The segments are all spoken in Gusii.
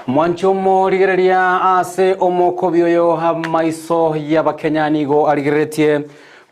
Mwanche omorigereria ase omokobi oyo amaiso y'Abakenya nigo arigereretie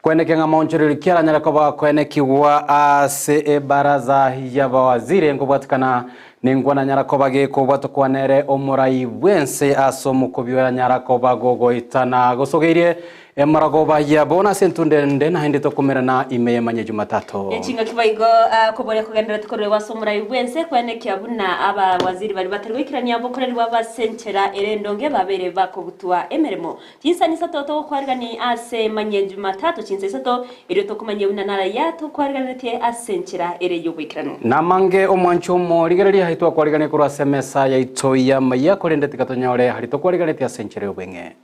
kweneke ng'a maonchorerio ki aranyare koba koenekigwa ase ebaraza y'abawaziri nkobwatikana nengwana anyara koba gekobwatokwa nere omorai bw'ense ase omokobi oyo anyara koba gogoitana gosogeirie Emaragoba ya bono ase entunda ende naende tokomerana ime y'emanya Jumatatu. Ne chingaki boigo akoboria kogendererete koruegwa ase omorai bw'ense, koenekia buna abawaziri baria batari goikerania obokoreri bwabo ase enchera ere endonge babeire bakobutwa emeremo. Chinsani isato togokwarigani ase emanya Jumatatu chinsa isato, erio tokomanyia buna naraya tokwariganetie ase enchera ere y'oboikeranu. Namange omwancho omorigereria aitwakwarigania korwa ase emesa yaito y'amayia, korende tiga tonyore aria tokwariganetie ase enchera y'obweng'e.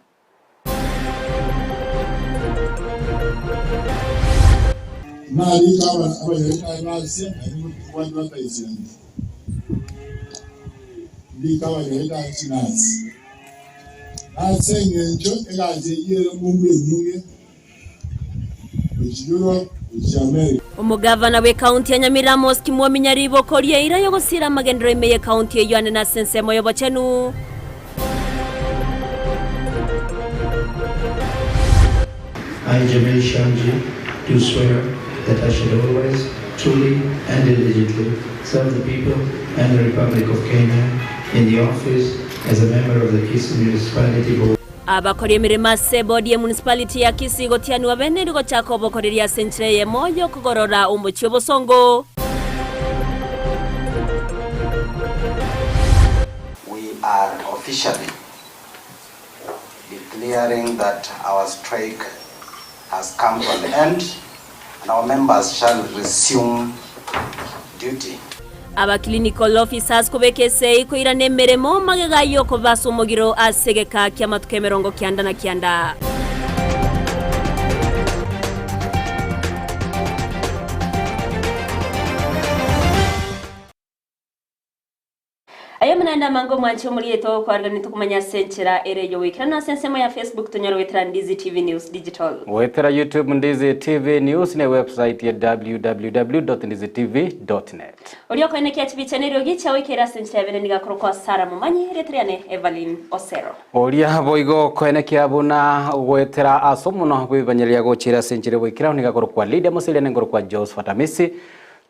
Narika Abayarekari b'Asia, naende mwanche bataichirani. Ndike Abayarekari chinasi. Ase engencho egasi eyio ere mumbu enyinge gochia Europe, gochia America. Omogavana bw'ekaunti ya Nyamira Amos Kimwomi Nyaribo koria eira y'ogosiira amagenderero ime y'ekaunti eyio anene ase ensemo y'obochenu. I, Jamil Shamji, do swear that I shall always, truly and diligently serve the people and the Republic of Kenya in the office as a member of the Kisii Municipality Board. Abakori emeremo ase ebodi ye municipality ya Kisii gotianigwa bene rigochaka obokoreri ase enchera eyemo y'okogorora omochie obosongo. We are officially declaring that our strike has come to an end and our members shall resume duty. Aba clinical officers kobeka esegi koirana emeremo magega y'okoba ase omogiro ase egeka ki'amatuko 99. Aye omonene amange omwanche omorieto okoariganete tokomanya ase enchera ere y'ogoikeranu ase ensemo ya Facebook tonyare goetera Ndizi TV News Digital. Goetera YouTube Ndizi TV News ne website ya www.ndizitv.net. Oria okoenekia chibicha na eriogi chiagoikeire ase enchera ya bene nigo akorokwa Sarah Momanyi, erieta riane Evelyn Osero. Oria boigo okoenekia buna goetera ase omonwa bw'ebibanyereria gochiira ase enchera y'oboikeranu nigo akorokwa Lydia Mosiria na nkorokwa Josephat Amisi.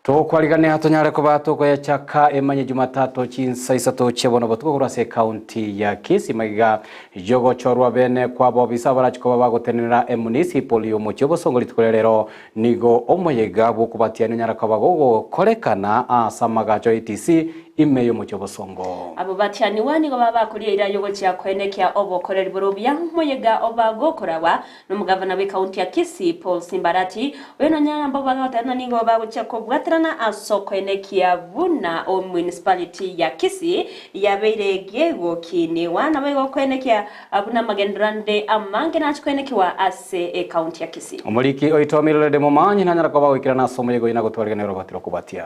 Tokwarigania tonyare koba tokoyachaka emanye Jumatatu chinsa isato chia bono botuko korwa ase ekaunti ya Kisii magega yogochorwa bene kw'abobisa abarachie koba bagotenenera emunicipal y'omochie obosongo rituko ria rero nigo omoyega bw'okobatiania onyara koba gogokorekana ase amagacho ATC ime y'omochie obosongo. Abwo batianigwa nigo baba bakoria eira y'ogochia koenekia obokoreri bore obuya omoyega oba gokoragwa Nomogavana bw'ekaunti ya Kisii, Paul Simbarati, oyo nonya nabo bagoteba ng'a nigo bagochia kobwaterana ase okoenekia buna omunicipality ya Kisii yabeire gegokinigwa nabo igo koenekia buna amagenderero ande amange nache koenekiwa ase ekaunti ya Kisii. Omoriki oito Mildred Momanyi nanyare koba goikerana ase omoyega oyio na gotwarigania orobatiro kobatia.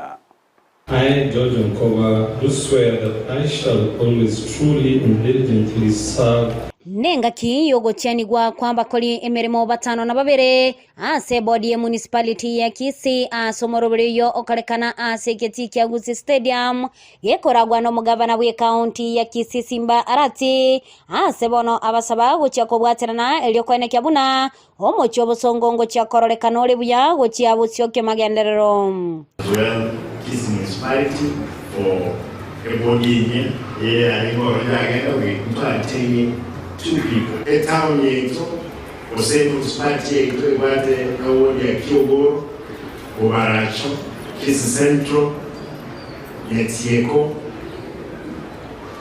I, George Onkoba, do swear that I shall always truly and diligently serve. Nengaki y'ogotianigwa kw'abakori emeremo batano na babere ase ebodi ye municipality ya Kisii ase omoroberi oyio okorekana ase egetii kia Gusii Stadium gekoragwa nomogavana bw'ecounty ya Kisii Simba Arati ase bono abasaba gochia kobwaterana erio koenekia buna Omochie obosongo ngochia kororekana ore buya gochia bosio ki'amagenderero. As well Kisii Municipality for ebodi enye eye yarenge ororo yagenda we ntwaretainie two people. Etown yaito gose emunicipality yaito ebwate eward ya Kiogoro, Bobaracho, Kisii Central, Nyatieko,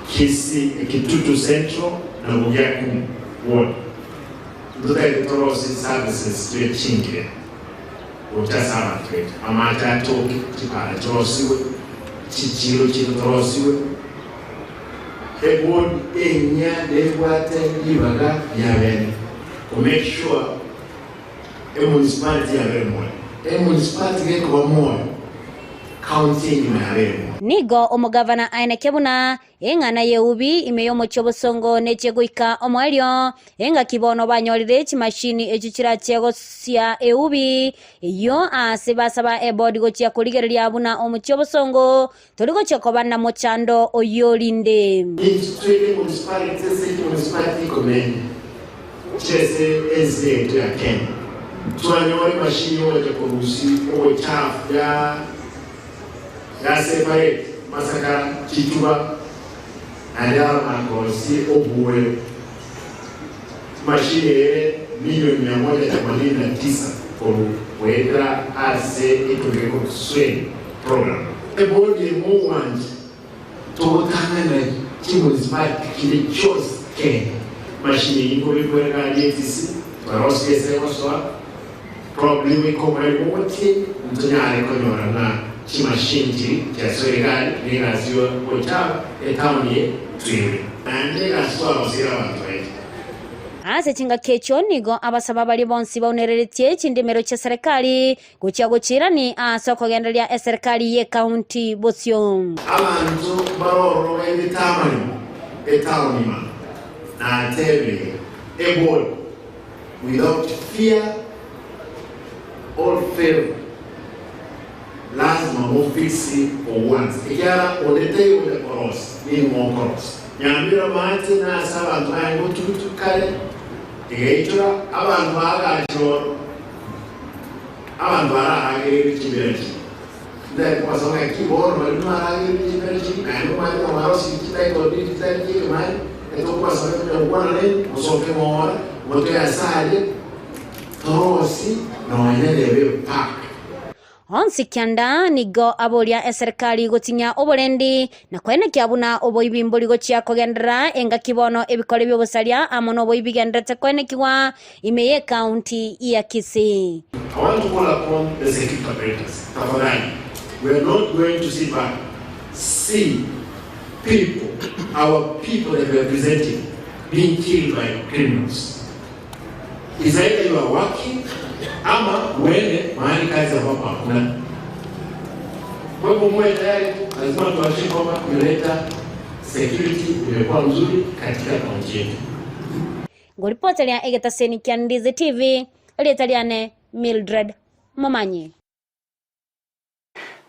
Kisii, Kitutu Central na Bogiakumu ward. Ntotaete torosie services chire chingiya gocha ase abanto baito, amache atoke, chipara chirosigwe, chichiiro chiaito torosigwe. Eboard enyia nebwate ribaga riabene ko make sure emunicipality yabere moyo. Emunicipality gekoba moyo. County engima yabeire moyo. Nigo omogavana aeneke buna eng'ana y'eubi ime y'omochie obosongo nechie goika omoerio, engaki bono banyorire chimashini echio chirachie gosia eubi eyio aase basaba ebodi gochia korigereria buna omochie obosongo tori gochia koba namochando oyio rinde. Intwe twere municipality ase chimunicipality ikomi na inye chire ase ense yaito ya Kenya, twanyora emashini ogocha korusia obochafu ya ya separate masakara, chituba naende aramanya korosia obuoyo. Emashini ere milioni mia moja themanini na tisa korwa goetera ase ekeombe gekorokwa SWIM program. Ebodi emo ogwancha togotang'ana chimunicipality chinde chionsi Kenya. Machine eyio nkobekwa ere gari etisi twarosia ase egosoa probably goika omoreri bw'omotienyi ntonyare konyora ng'a chimachine chiri chiasoire egari na egasi yo gochaba etown eye twirwe naende egasi twarosirie abanto baito. Ase chingaki echio nigo abasaba baria bonsi baunereretie chindemero chia serikali gochia gochiirani ase okogendereria eserikali y'ekaunti bosio. Abanto mbaroro bairete amaremo etaoni ime, natebirie ebori without fear or favour lazima mofix ogwansa ekiagera onde taiyo ogocha korosia nigo mokorosia. Nyambire amache nase abanto baye gotugutu kare egaichora abanto baagachire oro. Abanto bararagererie chimbera chiria, tintari kobasaba ng'a ki bono baria mwaragererie chimbera chiria, naende omanyete ng'a mwarosirie chititle deed chitari chi'ekemani, etokobasaba tonya gokwana nainwe, mosoke moore, motoe ase aria, torosie nonya nebe epark. Onsi kianda nigo aboria eserikari gotinyia oborendi, na koenekia buna oboibi mbori gochia kogenderera engaki bono ebikore bi'obosaria amo noboibi bigendererete koenekigwa ime y'ecounty ya Kisii. I want to call upon the security apparatus, tafadhali, we are not going to sit back, see people, our people that we are representing being killed by criminals. It's either you are working ama uende mahali kazi ambapo hakuna. Kwa hivyo muwe tayari, lazima tuhakikishe kwamba tumeleta security imekuwa mzuri katika kaunti yetu. Ngoripoteria egetaseni kia Ndizi TV, erieta riane Mildred Momanyi.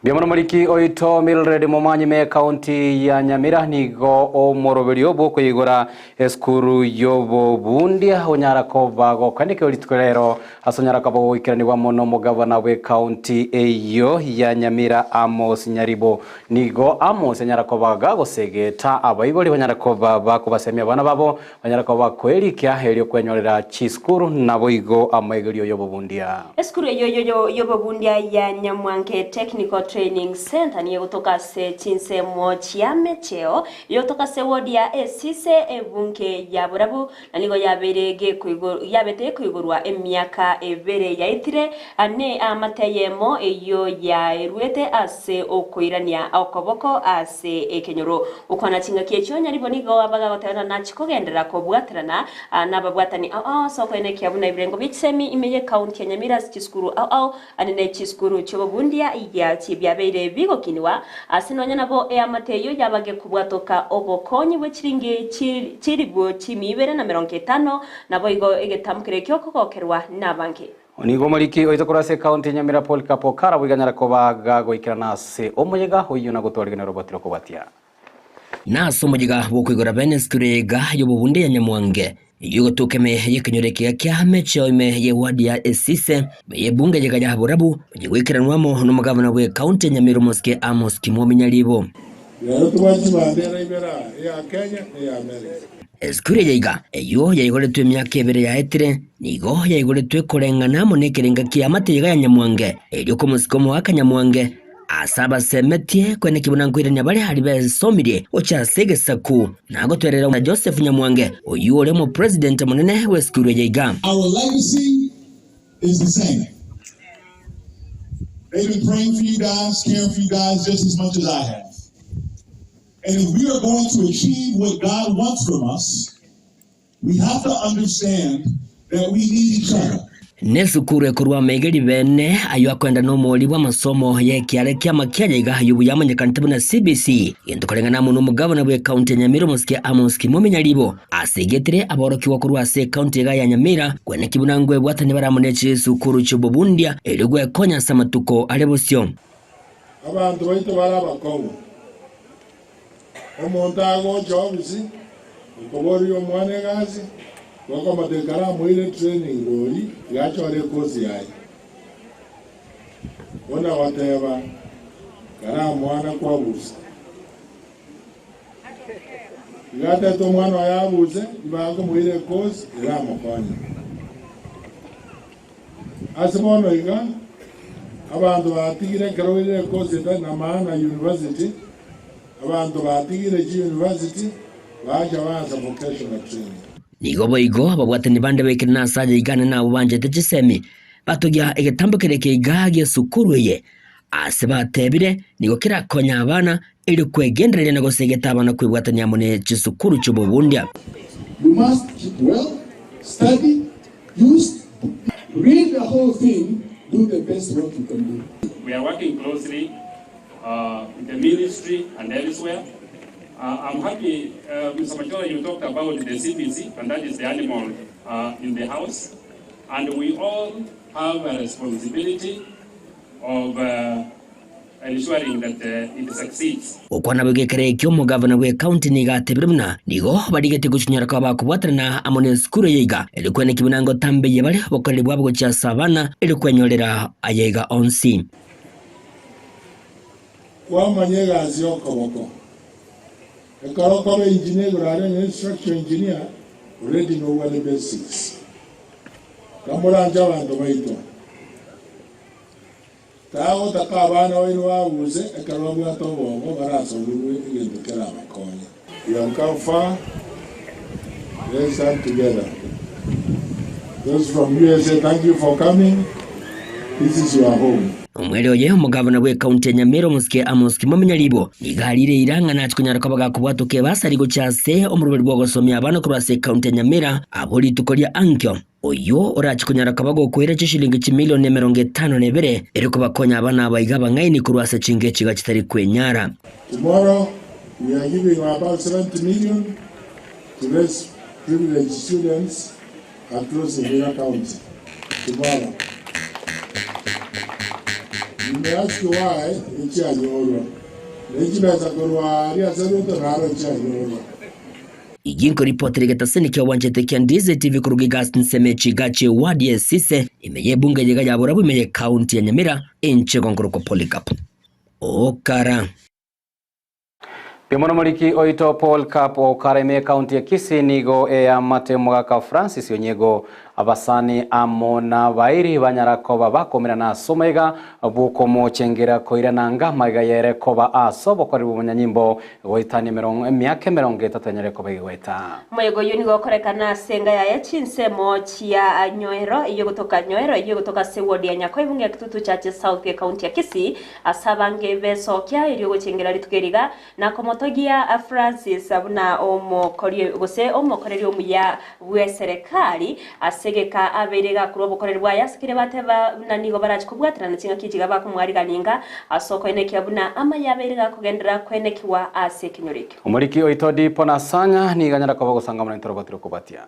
Mbuya mono moriki oito Mildred Momanyi me ekaunti ya Nyamira nigo omoroberio bw'okoigora esukuru y'obobundia onyara koba gokoendekio rituko rero ase onyara koba goikeranigwa amo nomogabana bw'ekaunti eyio ya Nyamira Amos Nyaribo. Nigo Amos anyara koba gagosegeta abaibori banyara koba bakobasemia abana babo banyara koba bakoerikia erio kwenyorera chisukuru naboigo amaigerio y'obobundia. Esukuru eyio y'obobundia ya Nyamwange Technical Training Centre nigo egotoka ase chinsemo chia Mecheo, eyotoka ase ewodi ya Esise, ebunge ya Borabu, na nigo yabeire gekoigo yabete gekoigorwa emiaka ebere yaetire, ne eamate eyemo eyio yaeruete ase okoirania okoboko ase ekenyoro. Gokwana chingaki echio nyaribo nigo abagagotebana nachie kogenderera kobwaterana nababwatani ao ao ase okoenekia buna ebirengo bie chisemi ime y'ecounty ya Nyamira ase chisukuru ao ao ande ne chisukuru chi'obobundia giachi biabeire bigokiniwa ase nonya nabo eamate eyio yabage kobwatoka obokonyi bwe chiringi chilifu chimi ibere na merongo etano naboigo egetambo keria kiokogokerwa nabange. Nigo omoriki oito korwa ase ekaunti ya Nyamira Polycarp Okara boiganyara koba gagoikerana ase omoyega oyio na gotwarigania roboti rokobwatia. Na ase omoyega bw'okoigora bene esukuru eyega y'obobunde ya Nyamwange, eyio egotoka ime y'ekenyoro ekiya kia Mecheo ime y'ewadi ya Esise, ime y'ebunge eyega ya Borabu, onye goikeranwa amo nomogavana bw'ekaunti ya Nyamira omosike Amos Kimwomi Nyaribo. Rero tobwate chibandera ibere aa, eya Kenya na eya America. Esukuru eye iga, eyio yaigoretwe emiaka ebere yaetire, nigo yaigoretwe koreng'ana amo nekerenga ki'eamate eyega ya Nyamwange, erio komosika omoaka Nyamwange, ase abasemetie koenekia buna nkoirania bare aria besomirie gochia ase egesaku, na gotwerera Joseph Nyamwange, oyio ore omopresident omonene bw'esukuru eye iga. Our legacy is the same. They've been praying for you guys, caring for you guys just as much as I have. And if we are going to achieve what God wants from us, we have to understand that we need each other. Nesukuru ekorwa amaiga ribene ayio akoenda nomori bw'amasomo y'ekiare ki'amakianya iga ayio buya amanyekanete buna CBC. Gento koreng'ana amo nomogavana bw'ecounty ya Nyamira omosike Amos Kimomi Nyaribo asegetire aborokigwa korwa ase ecounty iga ya Nyamira kweneki buna ngwebwatani bare amo ne chisukuru chi'obobundia erio gwekonya ase amatuko are bosio. Abanto baito bare abakong'u. Omonto agocha ofisi okoboria omwana egasi, gokomotebia kare amoire training bori iga achore ekosi yaye. Buna goteba kare amwana kwabusa. Iga atete omwana oye abuse, ibakomoira ekosi eramokonye. Ase bono iga, abanto batigire ekero oirire ekosi etari na maana university, abanto batigire chiuniversity bacha baansa vocational training. Nigo boigo ababwatani bande baikire nase aya iga na nabwo banchete chisemi, batogia egetambo keria keiga gi'esukuru eye, ase batebire nigo kerakonye abana erio kwegendereria na gosegeta abana kwebwatania amo ne chisukuru chi'obobundia. You must keep well, study, Use, read the whole thing, do the best work you can do. We are working closely uh, with the ministry and elsewhere. Uh, I'm happy, Mr. Machola, you talked about the CBC, and that is the animal in the house. And we all have a responsibility of ensuring that it succeeds. Gokwana boigo ekero ekio omogavana bw'ecounty nigo atebire buna nigo barigetie gochinyora koba bakobwaterana amo nesukuru eye iga erio kweneki buna ngotambeyia bare obokoreri bwabo gochia ase abana erio kwenyorera aya iga onsi. Kwamanya egasi y'okoboko. Ekero okoba engineer igoro aria onye structural engineer already nobwate basics. Kamoranche abanto baito. Tagotaka abana baino babuse ekero babwate obongo barasomerwe egento kerabakonye. We have come far, let's stand together. Those from USA thank you for coming, this is your home. Omwere oye omogavana bw'ekaunti ya Nyamira omosike Amos Kimomi Nyaribo nigo arire eira ng'a nache konyara koba gakobwatoka ebasari gochia ase omoroberi bw'ogosomia abana korwa ase ekaunti ya Nyamira abwo rituko ria ankio. Oyio orache konyara koba gokoira chishilingi chimilioni 52 erio kobakonya abana aba iga abang'aini korwa ase chingecho iga chitari kwenyara. Tomorrow we are giving about 70 million to less privileged students across Nyamira County tomorrow. You may ask why echianyorwa. Ne chibesa korwa aria ase Ruto naro chianyorwa. Igi nkoripotera egetaseni kia obwanchete kia Ndizi TV koruga iga nseme chigache ward ya Esise ime y'ebunge eyeiga ya Borabu ime y'ecounty ya Nyamira inche gonkorokwa Polycarp Okara. Pimo nomoriki oito Paul Cup Okara ime y'ecounty ya Kisii nigo eamate omogaka Francis Onyego Abasani amo nabairi banyara koba bakomerana ase omaiga bw'okomochengera koirana anga amaiga yere koba ase obokoreri bw'omonyanyimbo goetania emiaka 30 enyare koba egegoeta. Omoyega oyio nigo okorekana ase enga yaye chinsemo chia Nyoero eyio egotoka Nyoero eyio egotoka ase eward ya Nyakoibu ng'a Kitutu Church South ecounty ya Kisii ase abange besokia erio gochengera rituko eri iga Na komotogia Francis buna omokori gose omokoreri omuya bw'eserekari ase egeka abeire gakorwa obokoreri bwaye ase keria bateba buna nigo barache kobwaterana chingaki echi iga bakomwariganinga inga ase okoenekia buna amaya abeire gakogenderera koenekiwa ase ekenyoro ekio. Omoriki oito Dipo Nasanya nigo anyara koba ogosangamana intwe robatire okobatia.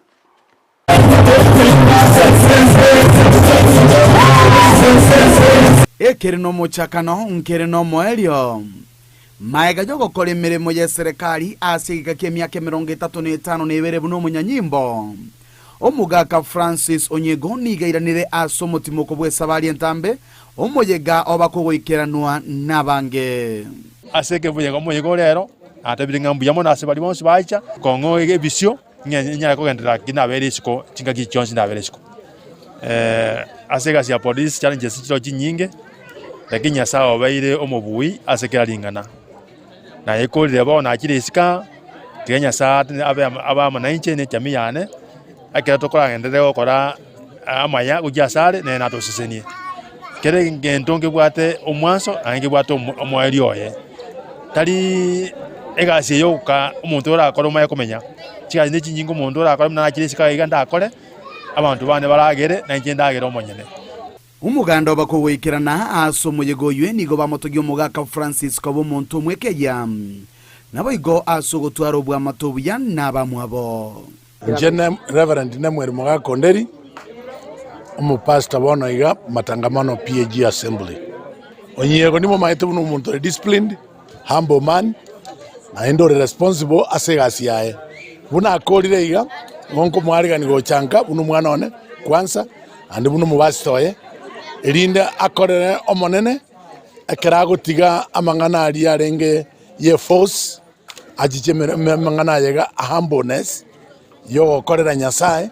Ekere nomochakano, nkere nomoerio. Magega y'ogokora emeremo y'eserekari ase egeka ki'emiaka 35 na ebere buna omonyanyimbo, omogaka Francis Onyego nigo airanire ase omotimoko bw'esabari entambe, omoyega obakogoikeranwa nabange. Ase ekebuya omoyega ore ero, natebire ng'a mbuya mono ase baria bonsi bacha kong'oa ebisio. Ng'a inyare kogenderera ki nabere isiko chingaki chionsi nabere isiko. Ase egasi ya polisi challenges chiroo chinyinge, lakini Nyasaye obeire omobui ase kera ring'ana. Naye korire bono nachire isiko aa, tiga Nyasaye atende abe abe amo nainche na ejamii yane, ekero tokoragenderere gokora amaya gochia asare, nere natosesenie. Kera egento nkebwate omwanso naende nkebwate omoerio oye. Tari egasi eye yoka omonto orakore omanye komenya, chigasi ne chinyinge omonto orakore buna nachire isiko iga ndakore, Abanto bane baragere, na inche ndagere omonyene. Omoganda obakogoikerana ase omoyega oywe nigo bamotogia omogaka Francis koba omonto omwekeyia, naboigo ase ogotwara obwamate obuya nabamwabo. Inche ne Reverend Nemuel Mogaka Onderi, omopastor bono iga Matangamano PAG Assembly. Onyiego nimomaete buna omonto ore disciplined, humble man, naende ore responsible ase egasi yaye. Buna akorire iga, nigo nkomoarigania gocha nka buna omwana one kwansa, naende buna omobasito oye, erinde akorere Omonene ekero agotiga amang'ana aria arenge ye force, achiche amang'ana aye iga humbleness yogokorera Nyasaye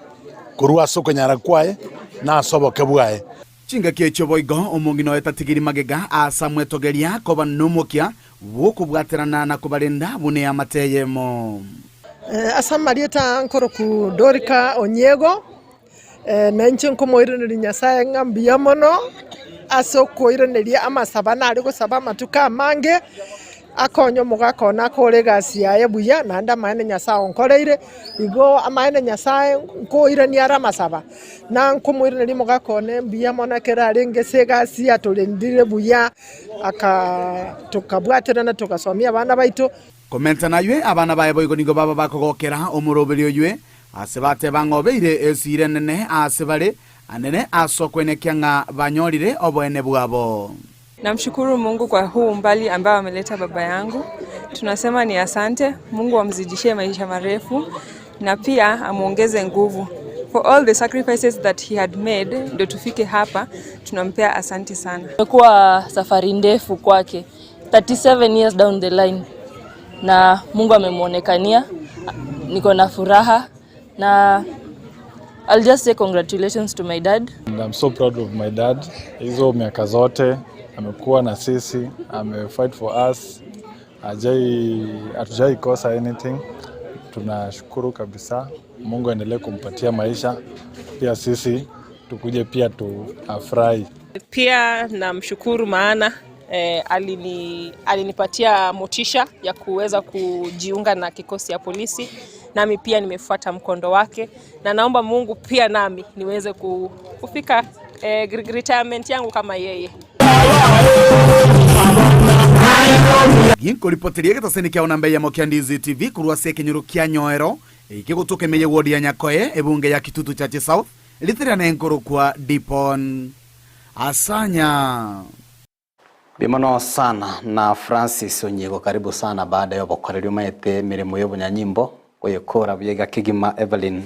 korwa ase okonyara kwaye na ase oboke bwaye. Chingaki echio boigo omong'ina oye tatigiri magega ase amwetogeria koba nomokia bw'okobwaterana na kobarenda buna eamate eyemo. Ase amarieta aa nkoroku Dorika Onyiego, na inche nkomoiraneria Nyasaye ng'a mbuya mono ase okoiraneria amasabo nare gosaba amatuko amange, akonye omogaka one akore egasi yaye buya, naende amaene Nyasaye onkoreire, igo amaene Nyasaye nkoirania are amasaba, na nkomoiraneria omogaka one mbuya mono ekero arenge ase egasi atorendire buya, aka tokabwaterana togasomia abana baito. Komenta naywe, abana baye boigo nigo baba bakogokera omoroberi oywe, ase bateba ng'a obeire esiira enene aase bare, anene ase okwenekia ng'a banyorire oboene bwabo. Namshukuru Mungu kwa huu umbali ambao ameleta baba yangu. Tunasema ni asante, Mungu amzidishie maisha marefu na pia amuongeze nguvu. For all the sacrifices that he had made ndio tufike hapa, tunampea asante sana. Imekuwa safari ndefu kwake 37 years down the line na Mungu amemwonekania. Niko na furaha na I'll just say congratulations to my dad. And I'm so proud of my dad. Hizo miaka zote amekuwa na sisi, ame fight for us. Hajai hatujai kosa anything. Tunashukuru kabisa. Mungu aendelee kumpatia maisha, pia sisi tukuje pia tuafurahi. Pia namshukuru maana eh, alini, alinipatia motisha ya kuweza kujiunga na kikosi ya polisi, nami pia nimefuata mkondo wake, na naomba Mungu pia nami niweze kufika eh, retirement yangu kama yeye. Ginkoripoteria egetaseni kiao namba eyemo kia Ndizi TV korwa ase ekenyoro kia Nyoero, ekegotoka ime ye ward ya Nyakoe, ebunge ya Kitutu Chache South, ritiria nenkorokwa Dipon Asanya. Mbuya sana na Francis Onyiego karibu sana baada ya obokoreri omaete emeremo ya obonyanyimbo goyekora buya iga kegima Evelyn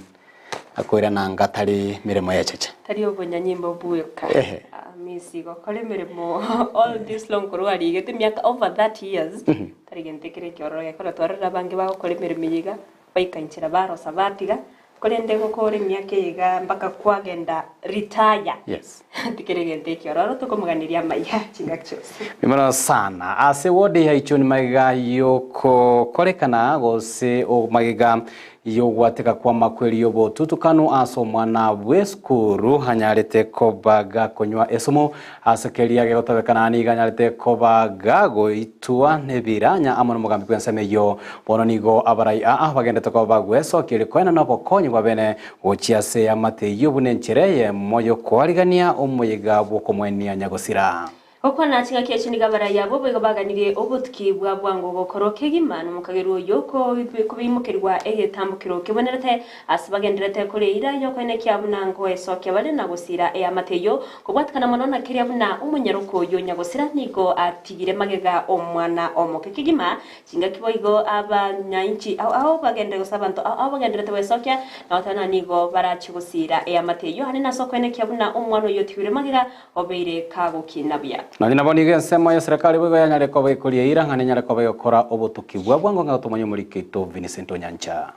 akoirana anga tari meremo ya echeche. Tari obonyanyimbo bweka Ehe. Amisi gokora emeremo all this long korwa arigete emiaka over 30 years tari gento ekere ekiororo gekora twarorire abange bagokora emeremo eye iga baika inchera barosa batiga Korende gokora emiaka eye iga mpaka kwagenda retire Yes. tikeri egento ekiororo tokomoganeria amaya chingaki chionsi. Mbuya sana. Ase ward ya Ichuni magega yokokorekana gose magega yogwateka kw'amakweri y'obotutukanu ase omwana bw'esukuru anyarete koba gakonywa esumu Ase keria gegotebekana nigo anyarete koba gagoitwa nebiranya amo nomogambi bw'ensemo eyio. Bono nigo abarai aa bagendete koba bagwesokia erio koenana obokonyi bwa bene gochia ase eamate eyio buna enchera eyemo y'okoarigania omoyega bw'okomoenia nyagosira. Gokwana chingaki echi nigo abarai abwo boigo baganirie obotuki bwa bwango gokorwa kegima nomokagerwa oyio kobeimokerigwa egetambokero kebwenerete Ase bagendererete koreira y'okoenekia buna ngoesokia bare na gosiira eamate eyio, kobwatikana mono na keria buna omonyaroka oyio nyagosira nigo atigire magega omwana omoke kegima, chingaki boigo abanyainchi ao ao bagenderere gose abanto ao ao bagendererete gwesokia na goteba ng'a nigo barachie gosiira eamate eyio aane nase okoenekia buna omwana oyio otigirwe magega obeire kagokina buya. Nonya nabo nigo ensemo y'eserekari boigo yanyare koba ekoria eira ng'a nenyare koba egokora obotuki bwa bwango ng'a gotomanya omoriki oito Vincent Onyancha.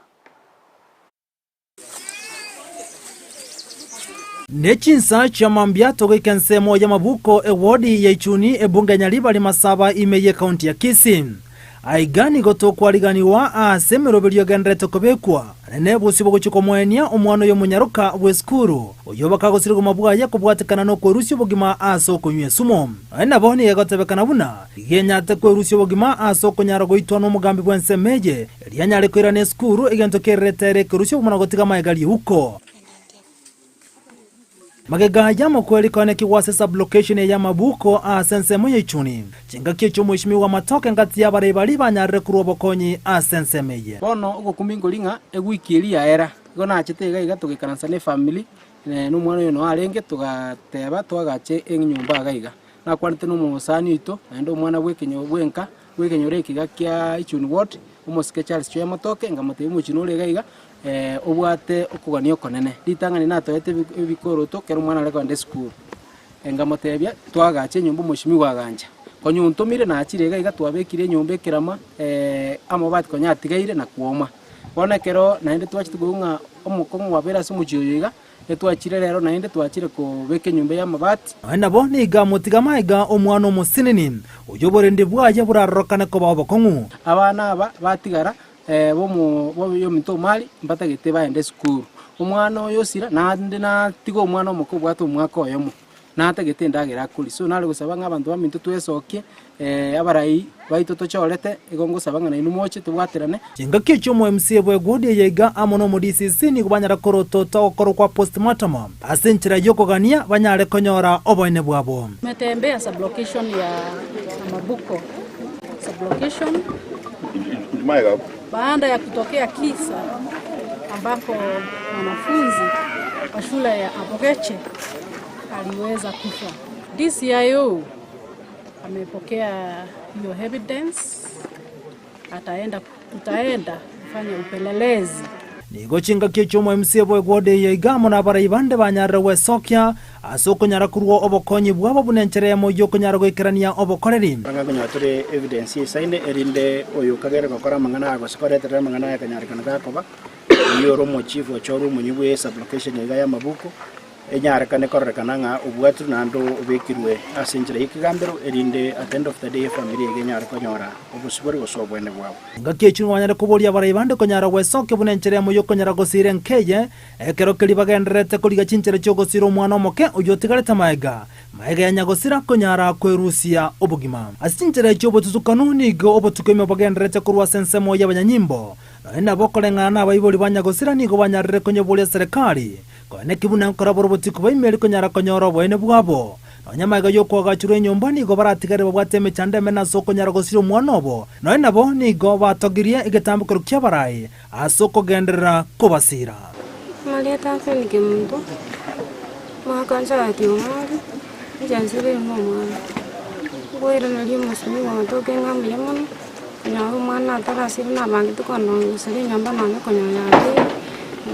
Ne chinsa chia mambia togoika ensemo y'amabuko ewodi ya Ichuni ebunge ya Nyaribari Masaba ime y'ekaunti ya Kisii. Aiga nigo tokwariganigwa ase emeroberio egendererete kobekwa nene bosio bogochia komoenia omwana oyo omonyaroka bw'esukuru oyio bakagosirigwa mabwaye kobwatekana nokwerusia obogima ase okonywa esumo. Nonya nabo nigo egotebekana buna rigenyate kwerusia obogima ase okonyara goitwa nomogambi bw'ensemo eye Erio anyare koirana esukuru, egento kererete ere ekerusia obomana gotiga amaega riuko. Magega y'amakweri koenekigwa ase sub-location eye y'amabuko ase ensemo ya Ichuni. Chingaki echio Omweshimiwa Matoke ngati y'abarai baria banyarire korwa obokonyi ase ensemo eye. Bono ogokumia nkori ng'a ewiki eria yaera, igo nachete iga iga togaikaransa na efamiri, na omwana oyo noo arenge, togateba toagache enyomba iga iga. Nakwanete na omosani oito, naende omwana bw'ekenyo bwenka, bw'ekenyoro eke iga kia Ichuni ward, omosike Charles Chweya Matoke, nkamotebia omochie nore iga iga, obwate okogania okonene. Ritang'ani natoete ebikoroto ekero omwana are kogenda esukuru. Nkamotebia, twagacha enyomba omoshimiwa agancha. Konya ontomire nachire iga iga twabekire enyomba ekerama amabati konya atigaire na kwoma. Bono ekero naende twachete koigwa ng'a omokong'u kwabeire ase omochie oyo iga, etwachire rero naende twachire kobeka enyomba ya amabati. Nonya nabo nigo amotiga magega omwana omosinini, oyio oborendi bwaye borarorokane koba obokong'u. Abana aba batigara bomo boyominto omari mbatagete baende esukuru. Omwana oyo osira naende natiga omwana omoke obwate omwaka oyomo, natagete endagera akoria. So nare gosaba ng'a abanto baminto twesokie abarai baito tochorete, igo ngosaba ng'a nainwe moche tobwaterane. Chingaki echio omo MCA bw'egwodi eye iga amo nomo DCC nigo banyara korotota ogokorwa kwa postmortem ase enchera y'okogania banyare konyora oboene bwabo. Tumetembea sublocation ya Amabuko sublocation baada ya kutokea kisa ambako mwanafunzi wa shule ya Abogeche aliweza kufa. DCIO amepokea hiyo evidence, ataenda tutaenda kufanya upelelezi. Nigo chingaki echio omo MCA bw'egwodi eye iga amo nabarai bande banyarire gwesokia ase okonyara korua obokonyi bwabo buna enchera eyemo y'okonyara goikerania obokoreri. Ng'a konyora tore evidence eisaine, erinde oyokagere gokora amang'ana aya gose koreterera amang'ana aya akanyarekana gakoba, oyio ore omochief ochorwe omonyi bwe sublocation iga y'amabuku, Enyarekane kororekana ng'a obwatirwe naende obekirwe ase enchera y'ekegambero, erinde at the end of the day efamiri eye enyare konyora obosibore gose obwene bwabo. Engaki echio nigo banyare koboria abarai bande konyara gwesokia buna enchera eyemo y'okonyara gosiira enka eye, ekero keria bagendererete korigia chinchera chi'ogosiira omwana omoke oyio otigarete maega, maega ya nyagosira konyara kwerusia obogima. Ase chinchera echio obotutukanu nigo obotuko ime bogendererete korwa ase ensemo y'abanyanyimbo. Nonya nabo koreng'ana nabaibori ba nyagosira nigo banyarire konyeboria serekari Koeneki buna nkora boroboti kobaimeri konyara konyora oboene bwabo. Nonya magega y'okoagachurwa enyomba nigo baratigare babwate emechando emenene ase okonyara gosiria omwana obo. Nonya nabo nigo batogirie egetambokero ki'abarai ase okogenderera kobasiira. Amarieta a Fenike Kemunto, omwaka nchagati omware, inche nsibire buna omwana. Nkoiraneria omosemi ogotoka ng'a mbuya mono, konyora omwana atarasire nabangete kondongoseria enyomba nonye konyora yabeire,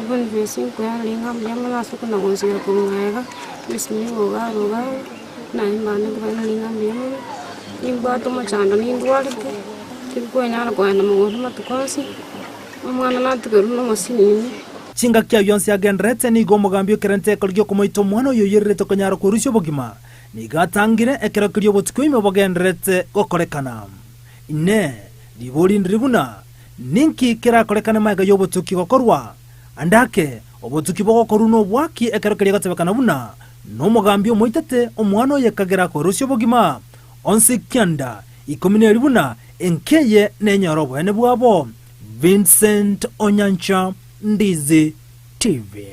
Boniface nkoiraneria ng'a mbuya mono ase okonagonsera korwa magega, omosemi ogo iga aro iga aro, naye mbane nkoiraneria ng'a mbuya mono, nimbwate omochando nindwarete, tinkoenyara kogenda mogondo amatuko onsi, omwana natigerwe na omosinini. Chingaki ayio onsi agendererete, nigo omogambi o kerente ekero gi'okomoita omwana oyio oyererete konyara kwerusia obogima, nigo atangire ekero keria obotuko ime bogendererete gokorekana. Inee! Ribori ndiri buna, Ninki kerakorekane magega y'obotuki gokorwa? Ande ake, obotuki bogokorwa nobwaki ekero keria gotebekana buna, Nomogambi omoitete omwana oye kagera kwerusia obogima. Onsi kianda ikomi neri buna enka eye nenyore oboene bwabo. Vincent Onyancha, Ndizi TV.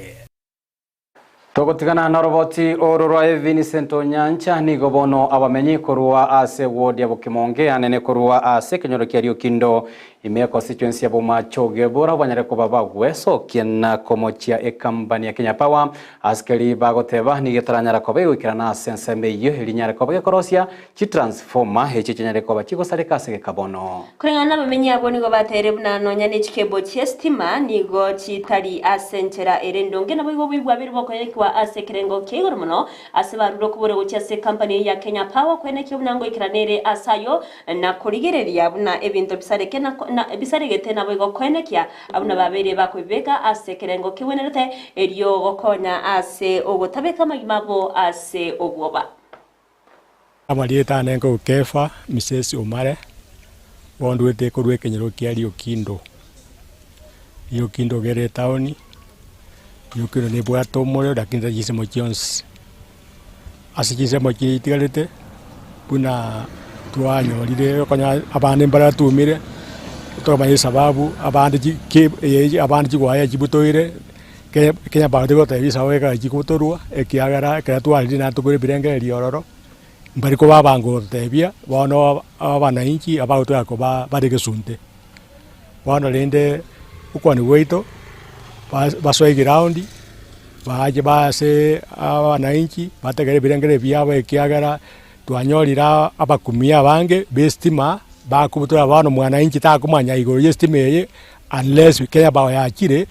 Togotigana noroboti oro rwa Vincent Onyancha nigo bono abamenyi korwa ase ward ya Bokimonge anene korwa ase ekenyoro kia Riokindo ime ya constituency ya Bomachoge bora banyare koba bagwesokia na komochia ekampani ya Kenya Power asikeri bagoteba nigo etaranyara koba egoikerana ase ensemo eyio erinyare koba gekorosia Chitransformer echio chinyare koba chigosareka ase egeka bono. Koreng'ana nabamenyi abwo nigo bateire buna nonya ne chikebo chi'esitima nigo chitari ase enchera ere endonge, naboigo oboibi bwabeire bokoenekiwa ase ekerengo kia igoro mono ase barure okobora gochia ase ekampani eyio ya Kenya Power koenekia buna ngoikerana ere ase ayio na korigereria buna ebinto bisareke na bisaregete naboigo koenekia buna babeire bakobibeka ase ekerengo kegwenerete erio gokonya ase ogotabeka amagima abo ase obwoba. Amarieta ane nkorwa Kefa Misesi Omare, bono ndwete korwa ekenyoro kia Riokindo. Riokindo iga ere etaoni, Riokindo nebwate omorero lakini tari chinsemo chionsi. Ase chinsemo chiria chitigarete, buna twanyorire okonyora abande mbaratumire, tokamanya esababu, abande chi ke abande chigwaya chibutoire. Kenya Kenya Power tigoteba ebisago egachia gotorwa, ekiagera ekero twarire naende tokore ebirengererio ororo, mbari koba abango gototebia, bono abananchi abagotwara koba bare gesunte. Bono rende okwania gwaito, bas basoe eground, bache baase abananchi, bategere ebirengererio biabo ekiagera twanyorire abakumia abange ba estima, bakobutora bono mwananchi takomanya igoro ya estima eye unless Kenya Power yachire,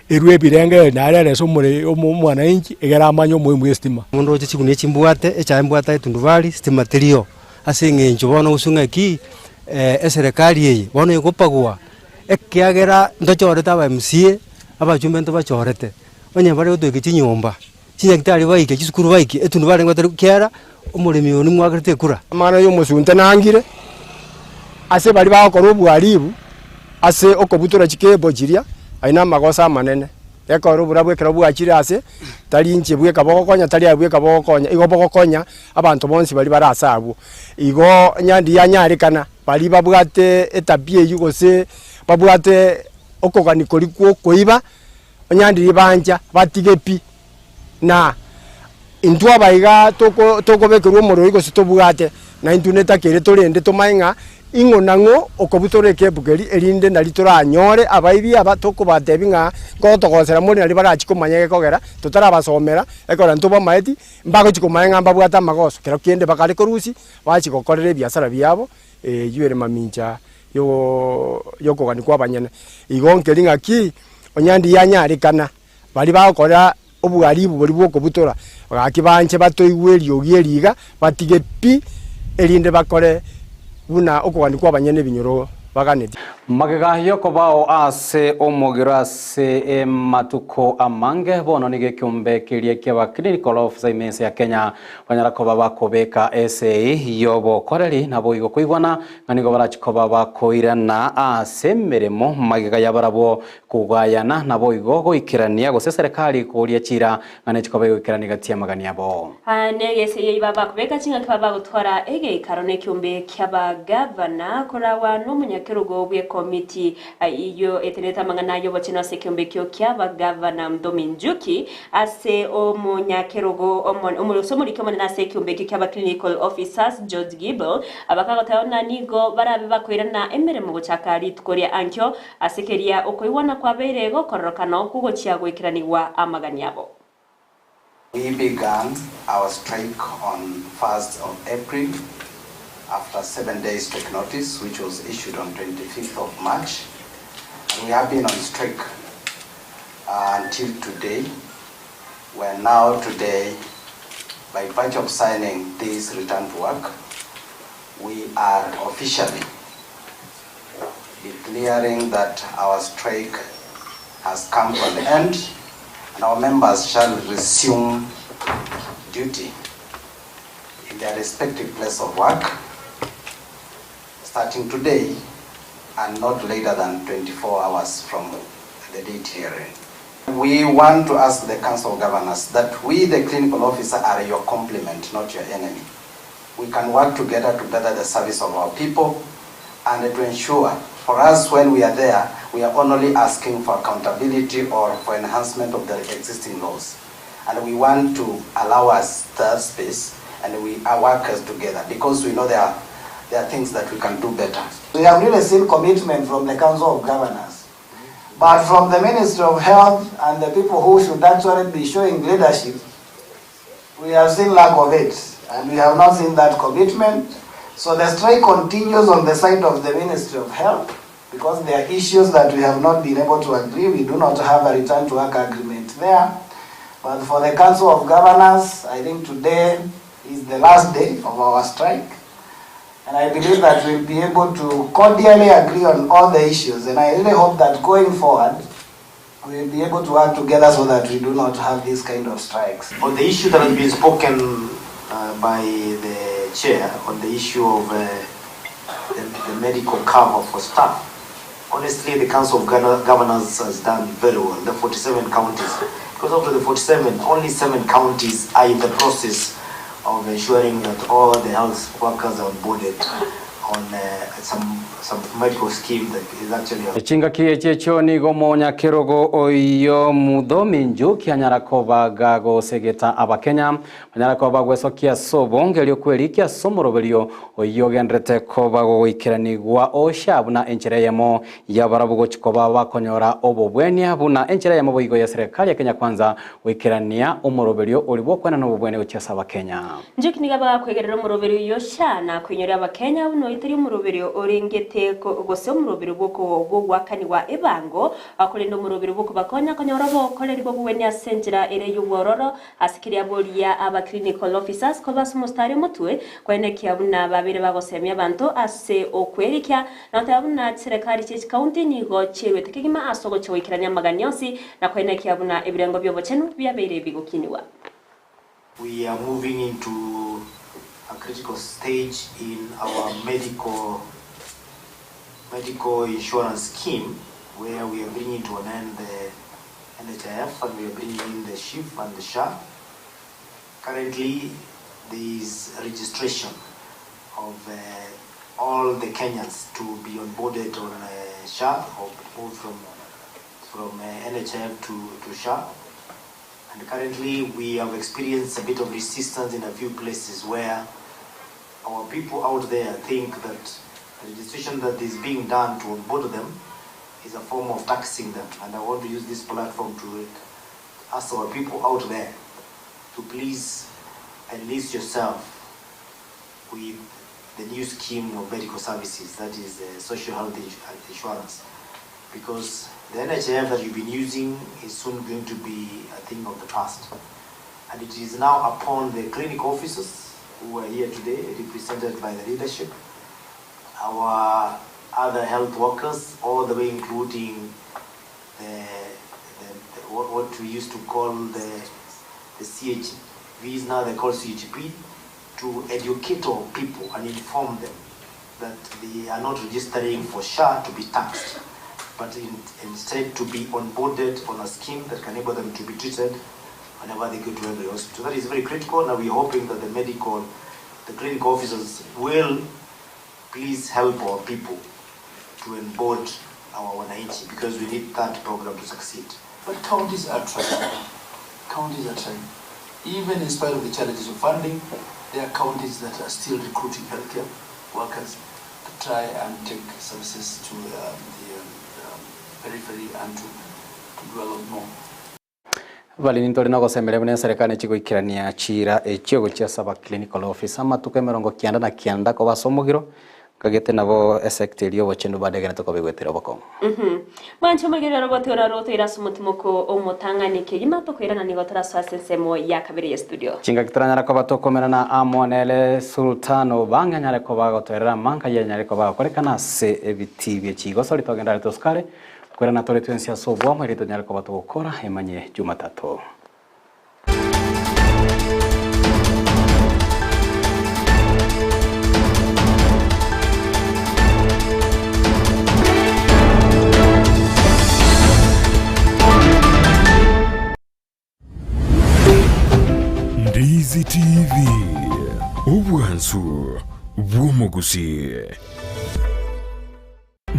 erwe ebirengererio naye erese omore omwananchi egere amanye omoimo bwa estima. Omonto oche chigunia chimbwate, echae mbwate etundubari, stima teriyo. Ase eng'encho bono gose ng'aki eserekari eye bono egopagwa, ekiagera ntochorete aba MCA, abachumbe ntobachorete, onye bare gotoika chinyomba, chinyagitari baike, chisukuru baike, etundubari nigo kiara, omoremi oyo nimwakerete ekura. Amang'ana y'omosunte nangire ase baria bagokora obohalifu ase okobutora chikebo chiria, ayio namagoso amanene. Ekero oborabu ekero bwachire ase, tari inche bweka bogokonya, tari aye bweka bogokonya, igo bogokonya abanto bonsi baria bare ase abwo. Igo onye ndianyarekana, baria babwate etabia eyio gose babwate okogania koria kwa okoiba, onye ndibancha batige pi, na intwe abaiga toko tokobekerwa omorero gose tobwate, na intwe netakeire torende tomanye ng'a ing'o na ng'o okobutora ekebu keria erinde nari toranyore abaibi aba tokobatebia ng'a nkotogosera more nari barachie komanya gekogera totarabasomera, ekero ntobamaeti, mbagochia komanya ng'a mbabwate amagoso, kero kende bakare korusia bachie gokorera ebiasara biabo eywo ere mamincha yokogania kwa abanyene. Igo nkeri ng'aki, onye ndianyarekana, baria bagokora obohalifu boria bwa okobutora, gaki banche batoigwe eriogi eri iga, batige pi, erinde bakore buna okogania kwa abanyene ebinyoro baganetie. Magega y'okobao ase omogiro ase amatuko amange, bono nigo ekeombe keria kiaba Clinical Officer ime ense ya Kenya banyara koba bakobeka esegi y'obokoreri naboigo koigwana ng'a nigo barachie koba bakoirana ase emeremo magega yabarabwo kogayana naboigo goikerania gose eserekari koria chiira ng'a nechikoba egoikerania gati y'amagani abo. Negese eyio bakobeka ching'aki babagotwara egeikaro na ekiombe ki'abagavana koragwa nomonyakerogo bw'ekomiti eyio etenenete amang'ana y'obochenu ase ekiombe ekio ki'abagavana Mthomi Njuki ase omonyakerogo ase omoriki omonene ase ekiombe ekio ki'aba clinical officers George Gibel bakagoteba buna nigo barabe bakoirana emeremo gochaka rituko ria ankio Ase keria okoigwana kwabeire gokororokana okwo gochia goikeranigwa amagani abo. We began our strike on 1st of April after 7 days strike notice which was issued on 25th of March and we have been on strike until today. We are now today by virtue of signing this return to work we are officially declaring that our strike has come to an end and our members shall resume duty in their respective place of work starting today and not later than 24 hours from the date herein. We want to ask the Council of Governors that we, the clinical officer, are your complement, not your enemy. We can work together to better the service of our people and to ensure for us when we are there, we are only asking for accountability or for enhancement of the existing laws. And we want to allow us that space and we are workers together because we know there are things that we can do better. We have really seen commitment from the Council of Governors. But from the Ministry of Health and the people who should actually be showing leadership, we have seen lack of it. And we have not seen that commitment. So the strike continues on the side of the Ministry of Health because there are issues that we have not been able to agree. We do not have a return to work agreement there. But for the Council of Governors, I think today is the last day of our strike. And I believe that we'll be able to cordially agree on all the issues. And I really hope that going forward, we'll be able to work together so that we do not have these kind of strikes. On the issue that has been spoken by the chair on the issue of the medical cover for staff, honestly, the Council of Governors has done very well, the 47 counties. Because out of the 47, only 7 counties are in the process of ensuring that all the health workers are onboarded on some some medical scheme that is actually Chingaki echi echio nigo omonyakerogo oyio Muthomi Njuki anyara koba gagosegeta Abakenya banyare koba bagwesokia ase obonge erio kwerikia ase omoroberio oyio ogenderete koba gogoikeranigwa osha buna enchera eyemo y'abarabwo gochia koba bakonyora obobwenia buna enchera eyemo boigo ya serikali ya Kenya Kwanza goikerania omoroberio oria bw'okwenana obobwenia gochia ase Abakenya. Njuki nigo abagakwegerera omoroberio oyio sha na koinyoria Abakenya buna oitari omoroberio orengete gose omoroberio bw'ogoakanigwa ebango, korende omoroberio bw'okobakonya konyora obokoreri bw'obogwenia ase enchera ere y'obwororo ase keria boria aba clinical officers koba ase omostari omotwe koenekia buna babeire bagosemia abanto ase okwerikia na goteba buna chiserekari chie chikaunti nigo chieruete kegima ase ogochia goikerania amagani onsi na koenekia buna ebirengo bi'obochenu biabeire bigokinigwa. We are moving into a critical stage in our medical medical insurance scheme where we are bringing to an end the NHIF and we are bringing in the SHIF and the SHA. Currently, there is registration of uh, all the Kenyans to be onboarded on uh, SHA or moved from, from uh, NHIF to, to SHA. And currently, we have experienced a bit of resistance in a few places where our people out there think that the registration that is being done to onboard them is a form of taxing them. And I want to use this platform to ask our people out there to please enlist yourself with the new scheme of medical services, that is the social health insurance. Because the NHIF that you've been using is soon going to be a thing of the past. And it is now upon the clinic officers who are here today, represented by the leadership, our other health workers, all the way including the, the, the what, what we used to call the, the CHVs, now they call CHP, to educate our people and inform them that they are not registering for SHA to be taxed, but in, instead to be onboarded on a scheme that can enable them to be treated whenever they go to every hospital. That is very critical, and we're hoping that the medical, the clinical officers will please help our people to onboard our wananchi because we need that program to succeed. But counties are trying. Counties are trying. Even in spite of the challenges of funding, there are counties that are still recruiting healthcare workers to try and take services to the periphery and to, to do a lot more. Bari ntore nogosemeria buna eserekari nechi goikerania chiira echio gochia ase aba clinical officer amatuko emerongo kianda na kianda koba ase omogiro, nkagete nabo esector eria y'obochenu bado egenete koba egwetera obokong'u. Mwanche omoigereri orogote oro rotoire ase omotimoko omotang'ani kegima tokoirana nigo torasoe ase ensemo ya kabere ye studio. Chingaki toranyare koba tokomerana amo nere Sultan Obang'e anyare koba agotoerera amanga ayio anyare koba agokorekana ase ebitii bie chigosori togende are tosukare Kwerana tore twensi ase obwamo erio tonyare koba togokora emanye Jumatatu. Ndizi TV, obwansu bw'omogusii.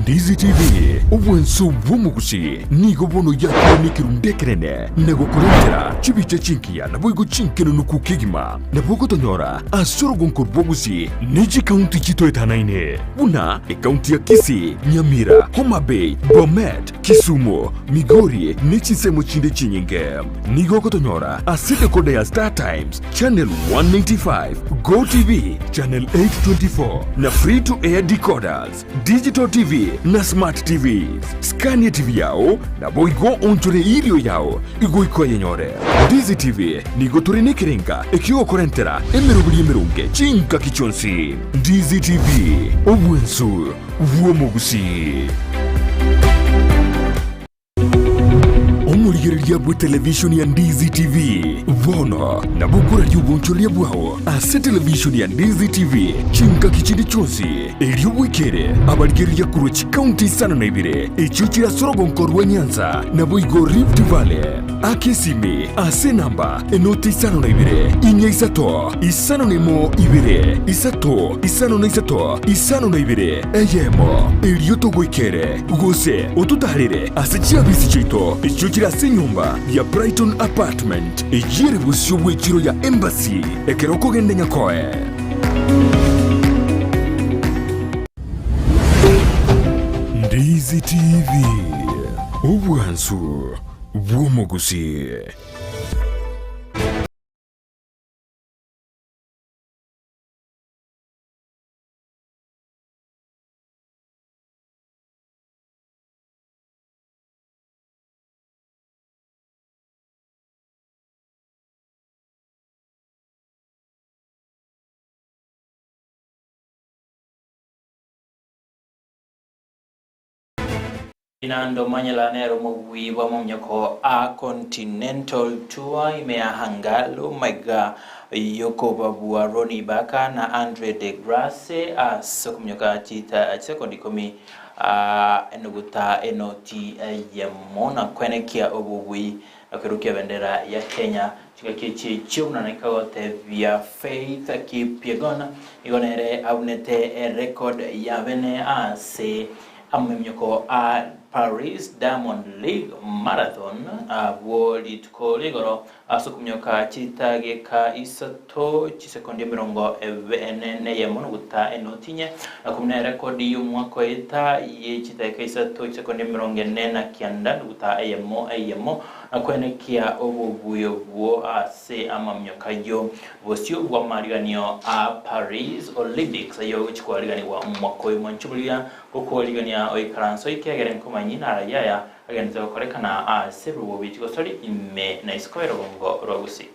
Ndizi TV, obwansu bw'omogusii nigo bono yakire nekerundu ekenene na gokorentera chibicha chingiya naboigo chinkenenuku kegima. Nabo ogotonyora ase orogonko rw'ogusii ne chikaunti chitoetanaine buna ekaunti ya Kisii, Nyamira, Homa Bay, Bomet, Kisumu, Migori ne chinsemo chinde chinyinge. Nigo ogotonyora ase decoder ya Star Times, Channel 195, Go TV, Channel 824 na Free to Air decoders, Digital TV na Smart TVs. Skania TV yao naboigo onchore irio yao igoika oyenyore. Ndizi TV nigo tore nekerenga ekiogokorentera emeroberi emeronge chingaki chionsi. Ndizi TV, obwensu bw'omogusii. Omorigereria bwe television ya Ndizi TV, bono nabo okoraria obonchoreria bwao ase television ya Ndizi TV chingaki chinde chionsi, erio bwekere abarigereria korwa chikaunti isano na ibere echio chire ase orogonko rwa Nyanza naboigo Rift Valley. Aka esimi ase enamba enoti isano na ibere, inya isato, isano na emo ibere, isato, isano na isato, isano na ibere, eyemo, erio togoikere, gose ototaarere ase chiabisi chiaito echio chire ase enyomba ya Brighton Apartment, eyio ere bosio bw'echiro ya Embassy, ekero okogenda Nyakoe. Ndizi TV, obwansu bw'omogusii. Ferdinando Manyala nere omobui bw'amaminyoko a Continental Tour ime ya Hangalu maiga yokobabua Ronnie Barker na Andre De Grasse ase okominyoka chita chisekondi ikomi enuguta enoti eyemo na kwenekia obobui na kwerukia ebendera ya Kenya chingaki echi echio buna naika gotebia Faith Kipyegon nigo nere abunete erecord ya bene ase Amaminyoko a Paris Diamond League Marathon abwo rituko rigoro ase okominyoka chitageka isato chisekondi emerongo ene neyemo noguta enoti inye, na komina erekodi y'omwaka oeta ye chitageka isato chisekondi emerongo ene na kianda noguta eyemo eyemo, na koenekia obobuya obwo ase amaminyoko ayio. Bosio bw'amariganio a Paris Olympics ayio agochia koariganigwa omwaka oyo mwanche boria gokoarigania oikaranse oike egere nkomanyi narayia aya agenderete gokorekana ase ebirogo bie chigosori ime na isiko y'orogongo rwa Gusii.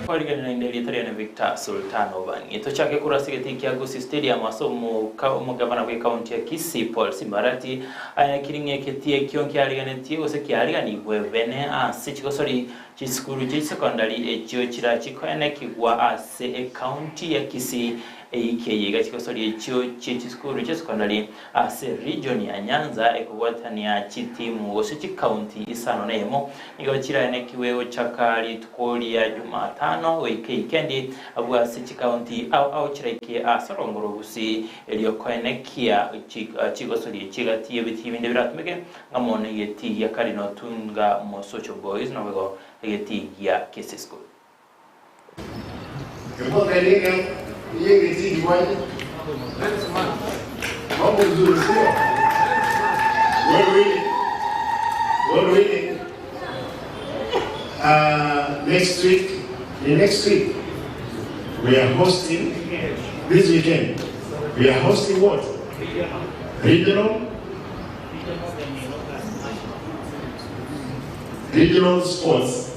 Kwariganera inde erieta riane Victor Sultan Obangi. Tochake korwa ase egetii kia Gusii Stadium ase omoka omogavana bwe county ya Kisii Paul Simbarati aenekiri ng'a egetii ekio nkiariganetie gose kiariganigwe bene ase chigosori chisukuru chie chisecondary echio chirachikoenekigwa ase ecounty ya Kisii Eyiki eye iga chigosoria echio chie chisukuru chie secondary ase region ya Nyanza ekobwatania chitimu gose chikaunti isano na eyemo nigo chiraenekiwe gochaka rituko ria Jumatano goika eikendi abwo ase chikaunti ao ao chiraike ase orongo rw'Ogusii erio koenekia chigosoria echi egati y'ebitii binde biratumeke ng'amo negetii gia Cardinal Tunga Mosocho Boys naboigo egetii gia Kisii School. God willing, next week, the next week, we are hosting, this weekend, we are hosting what? Regional? Regional sports,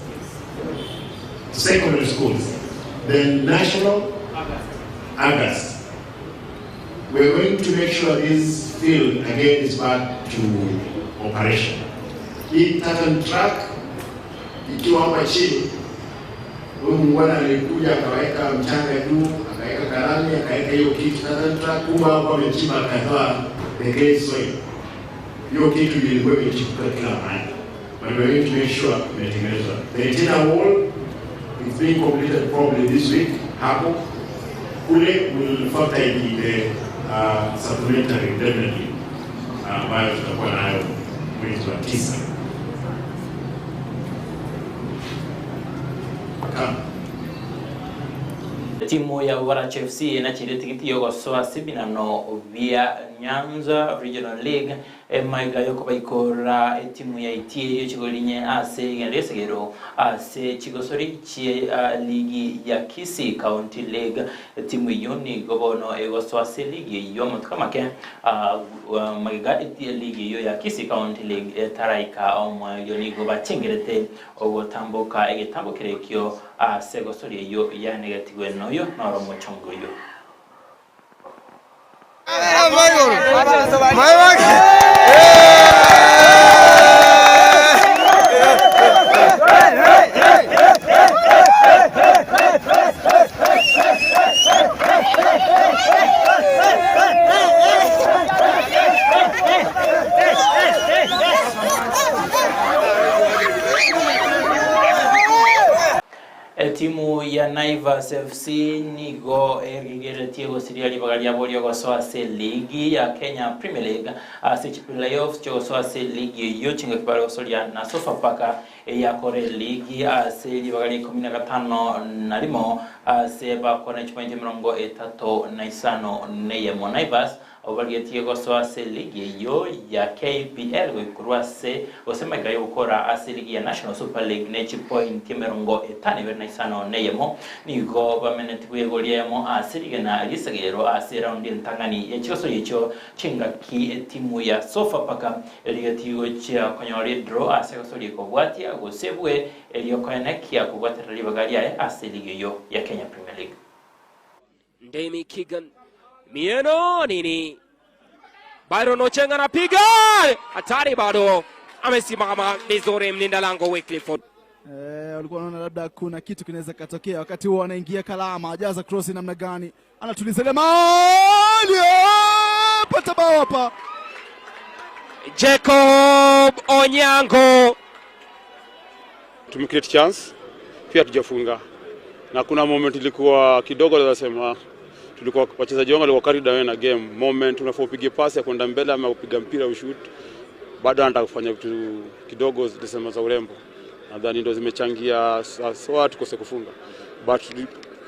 secondary schools, then national, August. We're going to make sure this field again is back to operation. Hii tartan track ikiwa hapa chini, huyu muungwana alikuja akaweka mchanga juu, akaweka karami, akaweka hiyo kitu tartan track, kumbe hapo amechimba akatoa the clay soil. Hiyo kitu ilikuwa imechipuka kila mahali. But we're going to make sure imetengenezwa. The retaining wall is being completed probably this week hapo kule will factor in the supplementary indemnity ambayo tutakuwa nayo mwezi wa tisa. Come. Etimu ya Baracha FC enachire etigiti y'ogosoa ase ebinano bia Nyanza Regional League emaiga yokobaikora etimu ya Itierio chigorinye ase rigena riesegero ase chigosori chie ligi ya Kisii County League. Etimu eyio nigo bono egosoa ase ligi eyio amatuko amake magega ligi eyio ya Kisii County League etaraika omoerio nigo bachengerete ogotamboka egetambo kere ekio ase egosori eyio yanegetigwe noyo noro omochongo oyio. Etimu ya Naivas FC nigo erigeretie gosiria ribaga riabo riogosoa ase eligi ya Kenya Premier League ase chiplayoffs chiogosoa ase eligi eyio chingaki bare gosoria na Sofapaka eyakora eligi ase ribaga ria ikomi na gatano na rimo ase bakwana chipointi 35. Naivas Abwo barigetie gosoa ase eligi eyio ya KPL goikorwa ase gose magega y'ogokora ase eligi ya National Super League ne chipointi 55, nigo bamenetigwe igoro eyemo ase rigena ri'esegero ase eraundi entang'ani ye chigosoria echio chingaki etimu ya Sofapaka erigetie gochia konyora edraw ase egosoria ekobwatia gose bwe erio koenekia kobwaterera ribaga riaye ase eligi eyio ya Kenya Premier League. Ndemi Keegan Mieno nini Byron Ochenga anapiga hatari, bado amesimama vizuri mlinda lango Wycliffe. Eh, walikuwa wanaona labda kuna kitu kinaweza katokea. Wakati huo anaingia Kalama, ajaza cross namna gani, anatuliza ile mali, pata bao hapa. Jacob Onyango Tumecreate chance pia tujafunga, na kuna moment ilikuwa kidogo, naweza sema tulikuwa wachezaji wangu walikuwa carried away na game moment, unafaa upige pasi ya kwenda mbele ama kupiga mpira ushoot, bado anataka kufanya vitu kidogo zilisema za urembo, nadhani ndio zimechangia soa tukose kufunga, but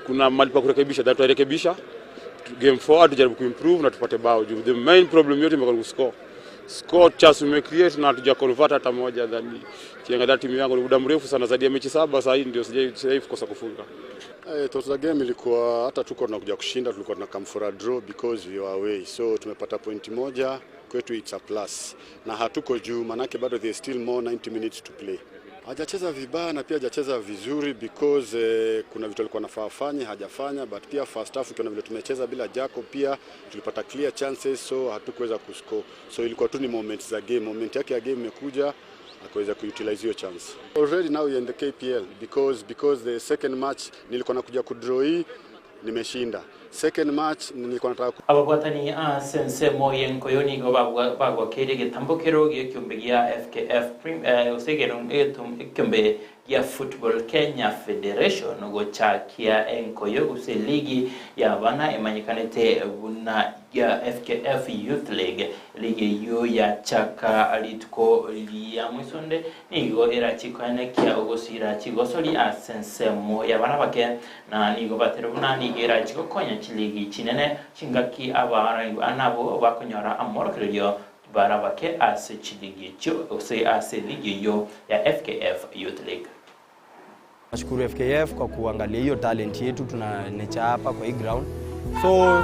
kuna mahali pa kurekebisha, that tutarekebisha game forward, tujaribu kuimprove na tupate bao juu the main problem yote imekuwa ni kuscore score chance umecreate na hatuja convert hata moja. Dhani kiangalia timu yangu ni muda mrefu sana, zaidi ya mechi saba sasa hii ndio sijai kukosa kufunga. Eh, thought za game ilikuwa hata tuko tunakuja kushinda, tulikuwa tuna come for a draw because we were away, so tumepata point moja kwetu, it's a plus, na hatuko juu, manake bado there is still more 90 minutes to play. Hajacheza vibaya na pia hajacheza vizuri because eh, kuna vitu alikuwa anafaa afanye hajafanya, but pia first half ukiona vile tumecheza bila Jacob pia tulipata clear chances, so hatukuweza kuscore, so ilikuwa tu ni moments za game, moment yake ya game imekuja akaweza kuutilize hiyo chance. Already now we are in the KPL because the second match nilikuwa nakuja kudraw hii nimeshinda. Second match nilikuwa nataka ku Ababwatani ase ensemo y'enkoyo nigo bagwakeire egetambokero gi'ekiombe gia FKF Prim- eh, gose ekiombe gia Football Kenya Federation gochakia enkoyo gose eligi y'abana emanyekanete buna ya FKF Youth League. Eligi eyio yachaka rituko ria moisonde nigo erachie koenekia ogosira chigosori ase ensemo y'abana abake na nigo batere buna nigo erachie gokonya chiligi chinene chingaki abana nabo bakonyora amorokererio barabake ase chiligi echio gose ase eligi eyio ya FKF Youth League. Nashukuru FKF kwa kuangalia hiyo talent yetu tuna nature hapa kwa hii ground. So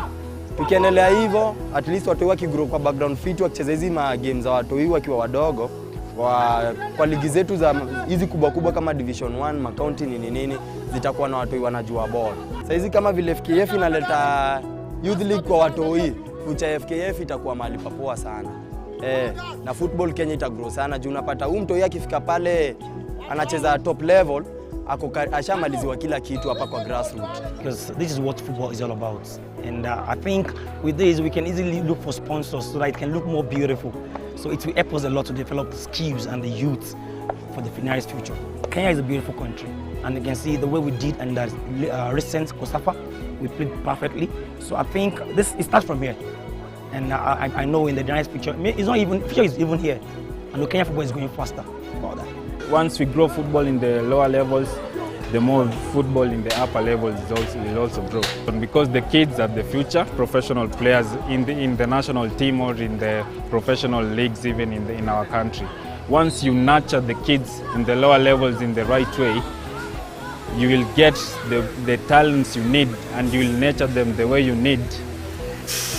tukiendelea hivyo at least watoi wakigrow kwa background fit wakicheza hizi ma game za watoi wakiwa wadogo kwa ligi zetu za hizi kubwa kubwa kama Division 1 makaunti nini nini zitakuwa na watoi wanajua ball. Sasa hizi kama vile FKF inaleta youth league kwa watoi, future FKF itakuwa mahali papoa sana. Na football Kenya itagrow sana juu unapata huyu mtoi akifika pale anacheza top level ako ashamaliziwa kila kitu hapa kwa grassroots. Because this is what football is all about. And I think with this we can easily look for sponsors so that it can look more beautiful. So it will help us a lot to develop the skills and the youth for the nearest future. Kenya is a beautiful country, and you can see the way we did in the recent COSAFA, we played perfectly. So I think this it starts from here. And I know in the nearest future, it's not even, future is even here. And the Kenya football is going faster about that. Once we grow football in the lower levels, the more football in the upper levels is also, will also grow. And because the kids are the future professional players in the, in the national team or in the professional leagues, even in, the, in our country. Once you nurture the kids in the lower levels in the right way, you will get the, the talents you need and you will nurture them the way you need.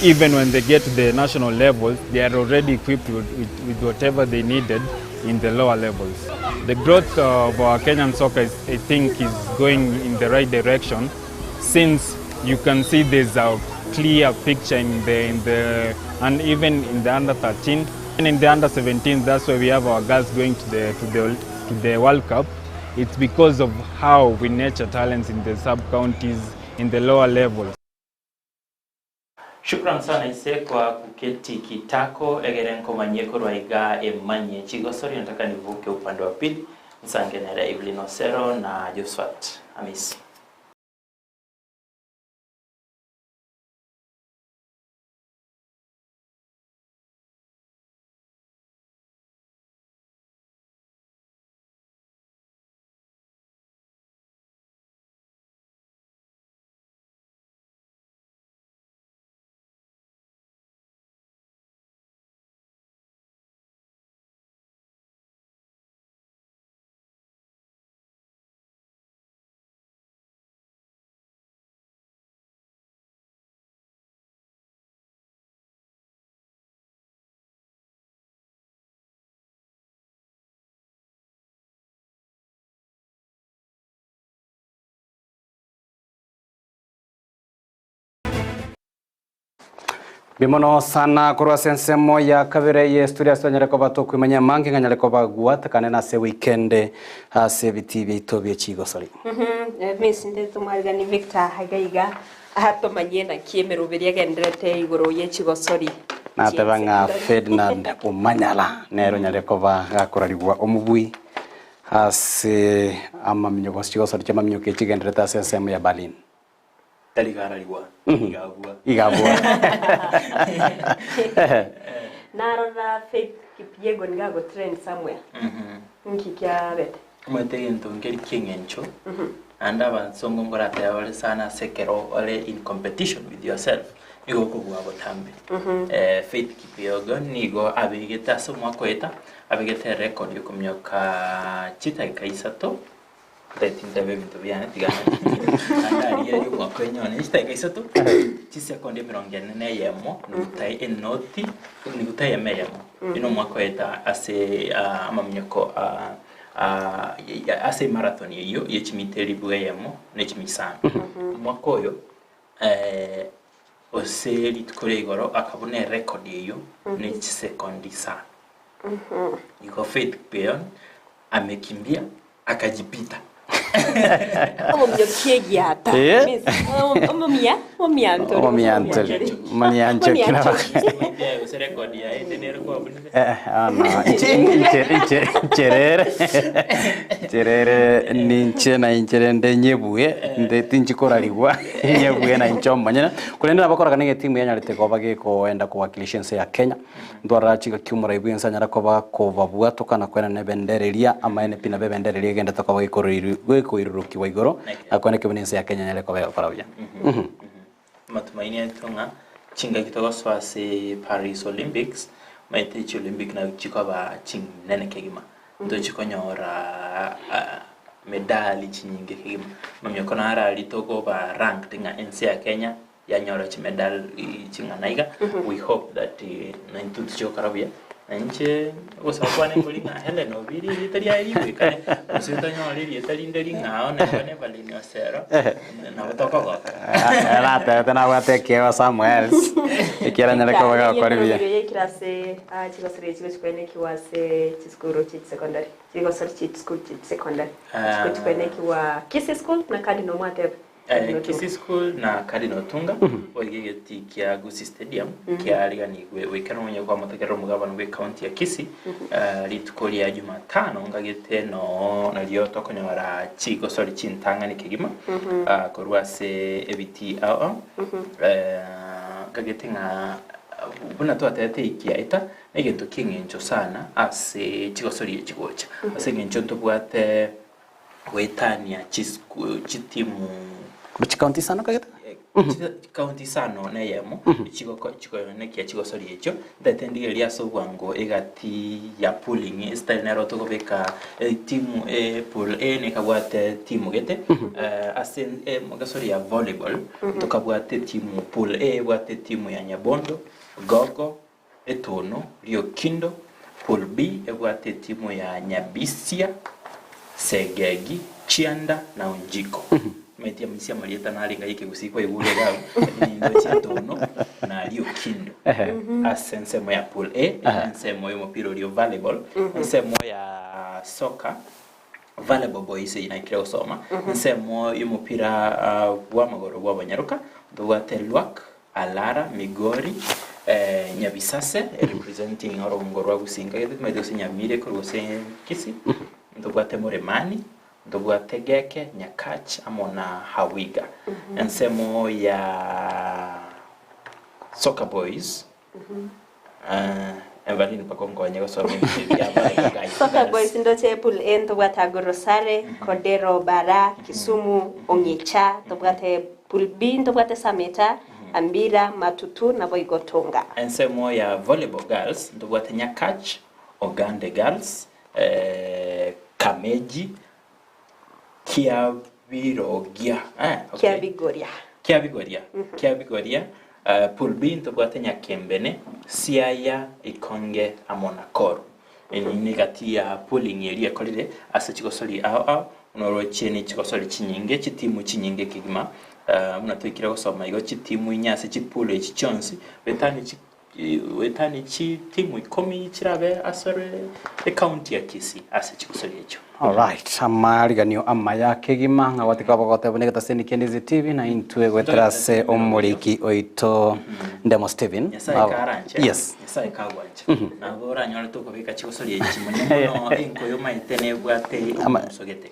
Even when they get to the national levels, they are already equipped with, with, with whatever they needed in the lower levels. The growth of our Kenyan soccer, is, I think, is going in the right direction since you can see there's a clear picture in the, in the and even in the under 13 and in the under 17, that's why we have our girls going to the, to the, to the World Cup. It's because of how we nurture talents in the sub counties, in the lower levels. Shukran sana ise kwa kuketi kitako egere nkomanyie korwa iga emanye chigosori nataka nivuke upande wa pili nsangenera Evelyn Osero na Josephat Hamisi. Bimono sana korwa sensemo ya kabere ye studio ase koba tokwimanya mange nganyare koba guatakane nase weekend ase biti bito bie chigosori. Miss ndeto mwarigani Victor hagaiga atomanyie na kiemerubiri agenderete iguru ye chigosori. Nateba ng'a Ferdinand Omanyala nero nyare koba gakorarigwa omubui ase amaminyo chigosori chia chigenderete ase ensemo ya Berlin. Tarigararigwa igabua igabua narora Faith Kipyegon gago trend somewhere. Nki kia bete mwete gento ngeri king'encho and abansongo ngorateba bare sana sekero ore in competition with yourself nigo kobua botambe. Faith Kipyegon nigo abigete ase omwaka oeta abigete record yokomioka chidakika isato ntabe ebinto biane tigana andarigereria omwaka enyone chidakika isato chisekondi emirongo ene na eyemo nigutai enoti nigutai eme eyemo ino omwaka oeta ase amaminyoko ase marathon eyo yechimita eribu eyemo na echimisano omwaka oyo ose rituko ria igoro akabuna erecord eyo na echisekondi isano. Iko Faith Kipyegon amekimbia akajipita. Omomiokiagiata. Omomia, omianto. Omianto. Omianto kina. No, incherere. Incherere ninche na incherende nyebuye nde tinchikorarigwa nyebuye na inchomanyana kurenda abakoraga nige timu yanyarite koba gikoenda kuwakilisha ense ya Kenya ndwara chiga kiumura ibu ense anyara koba kobabua tokana kwena ne bendereria amaene pina be bendereria egende tokoba gikoirurukiwa igoro na kwena kibune ense ya Kenya nyare koba gokora buya. Matumaini yetu ng'a chingaki togosoa ase Paris Olympics maete chi Olympic na chikoba chinene kegima ntochikonyora medali chinyinge kegima mamioko narari tokoba ranked ng'a ense ya Kenya yanyora chimedal ching'ana iga. We hope that naintwe tuchigokora buya nainche gosaba kwane nkori ng'a Helen Obiri erieta riaye rigwekane gose tonyore erieta rinde ring'ao naende Evelyn Osero nabo tokogoka. Natete nabwate ekewa somewhere else ekiara nyare koba gakora buya. Yekirase chigosori chigo chikwenekiwa ase chisukuru chi secondary chigosori chi school chi secondary chigo chikwenekiwa Kisii School na Cardinal Mwatebe. Kisii School na Cardinal Otunga oigegeti kia Gusii Stadium kiariganigwe wikana mwenye kwa motekero mugabano gwe county ya Kisii rituko ria Jumatano ngagete no nario tokonyora chigosori chintang'ani kegima korwa ase ebiti ao ngagete ng'a buna twatete ikia eta negento king'encho sana ase chigosori echigocha ase eng'encho ntobwate Goetania chisku chitimu Chikaunti isano kagete? Chikaunti isano na eyemo chigoko chikoyonekia chigosori echio, ntete ndigereria ase obwango egati ya pooling estyle nero tokobeka etimu pool A nekabwate timu gete ase egosori ya volleyball ntokabwate etimu pool A ebwate etimu ya Nyabondo, Gogo, Etono, Riokindo, Pool B ebwate etimu ya Nyabisia, Segegi, Chianda na Onjiko. Omanyete ase amarieta narenge ay'ekegusii kwaigure iga abwo, lakini nindoche Etono na Riokindo ase ensemo ya Pool A, eye ensemo y'omopira oria o volleyball, ensemo ya soccer, Volleyball boys eyio naikire gosoma, ensemo y'omopira bw'amagoro bw'abanyaroka, ntobwate Lwak, Alara, Migori, Nyabisase representing orongo rwa Gusii nkagete timanyete gose Nyamira ekorwa gose Kisii, ntobwate Muremani, ntobwate Geke, Nyakach amo na Hawiga. Ensemo ya Soccer Boys, Evelyn mpaka onkonye gosoma ebinto ebi bia volleyball guys. Soccer Boys ndoche pool A ntobwate Agorosare, Kodero, Bara, Kisumu, Ong'icha, ntobwate pool B ntobwate Sameta, Ambira, Matutu, naboigo Tonga. Ensemo ya volleyball girls ntobwate Nyakach, Ogande girls, Kameji, Kiabirogia, eh, okay. Kiabigoria. Kiabigoria, Kiabigoria, Pool B ntobwate Nyakembene, Siaya, Ikonge amo na Koru. Eye negati ya pooling eria ekorire ase chigosori ao ao, buna oroche ne chigosori chinyinge, chitimu chinyinge kegima, buna toikire gosoma igo chitimu inye ase chipool echi chionsi, wetani chi wetani chitimu ikomi chirabe asore ecounty ya Kisii ase chigosori echio. Alright, amariganio amaya kegima ng'a gwatika bagoteba buna egetaseni kia Ndizi TV na intwe goetera ase omoriki oito Ndemo Stephen. Nyasaye karanche, Yes. Nyasaye kagwancha, nabo oranyore tokobeka chigosori echi mono mono enkoyo omaete nebwate omomuso gete.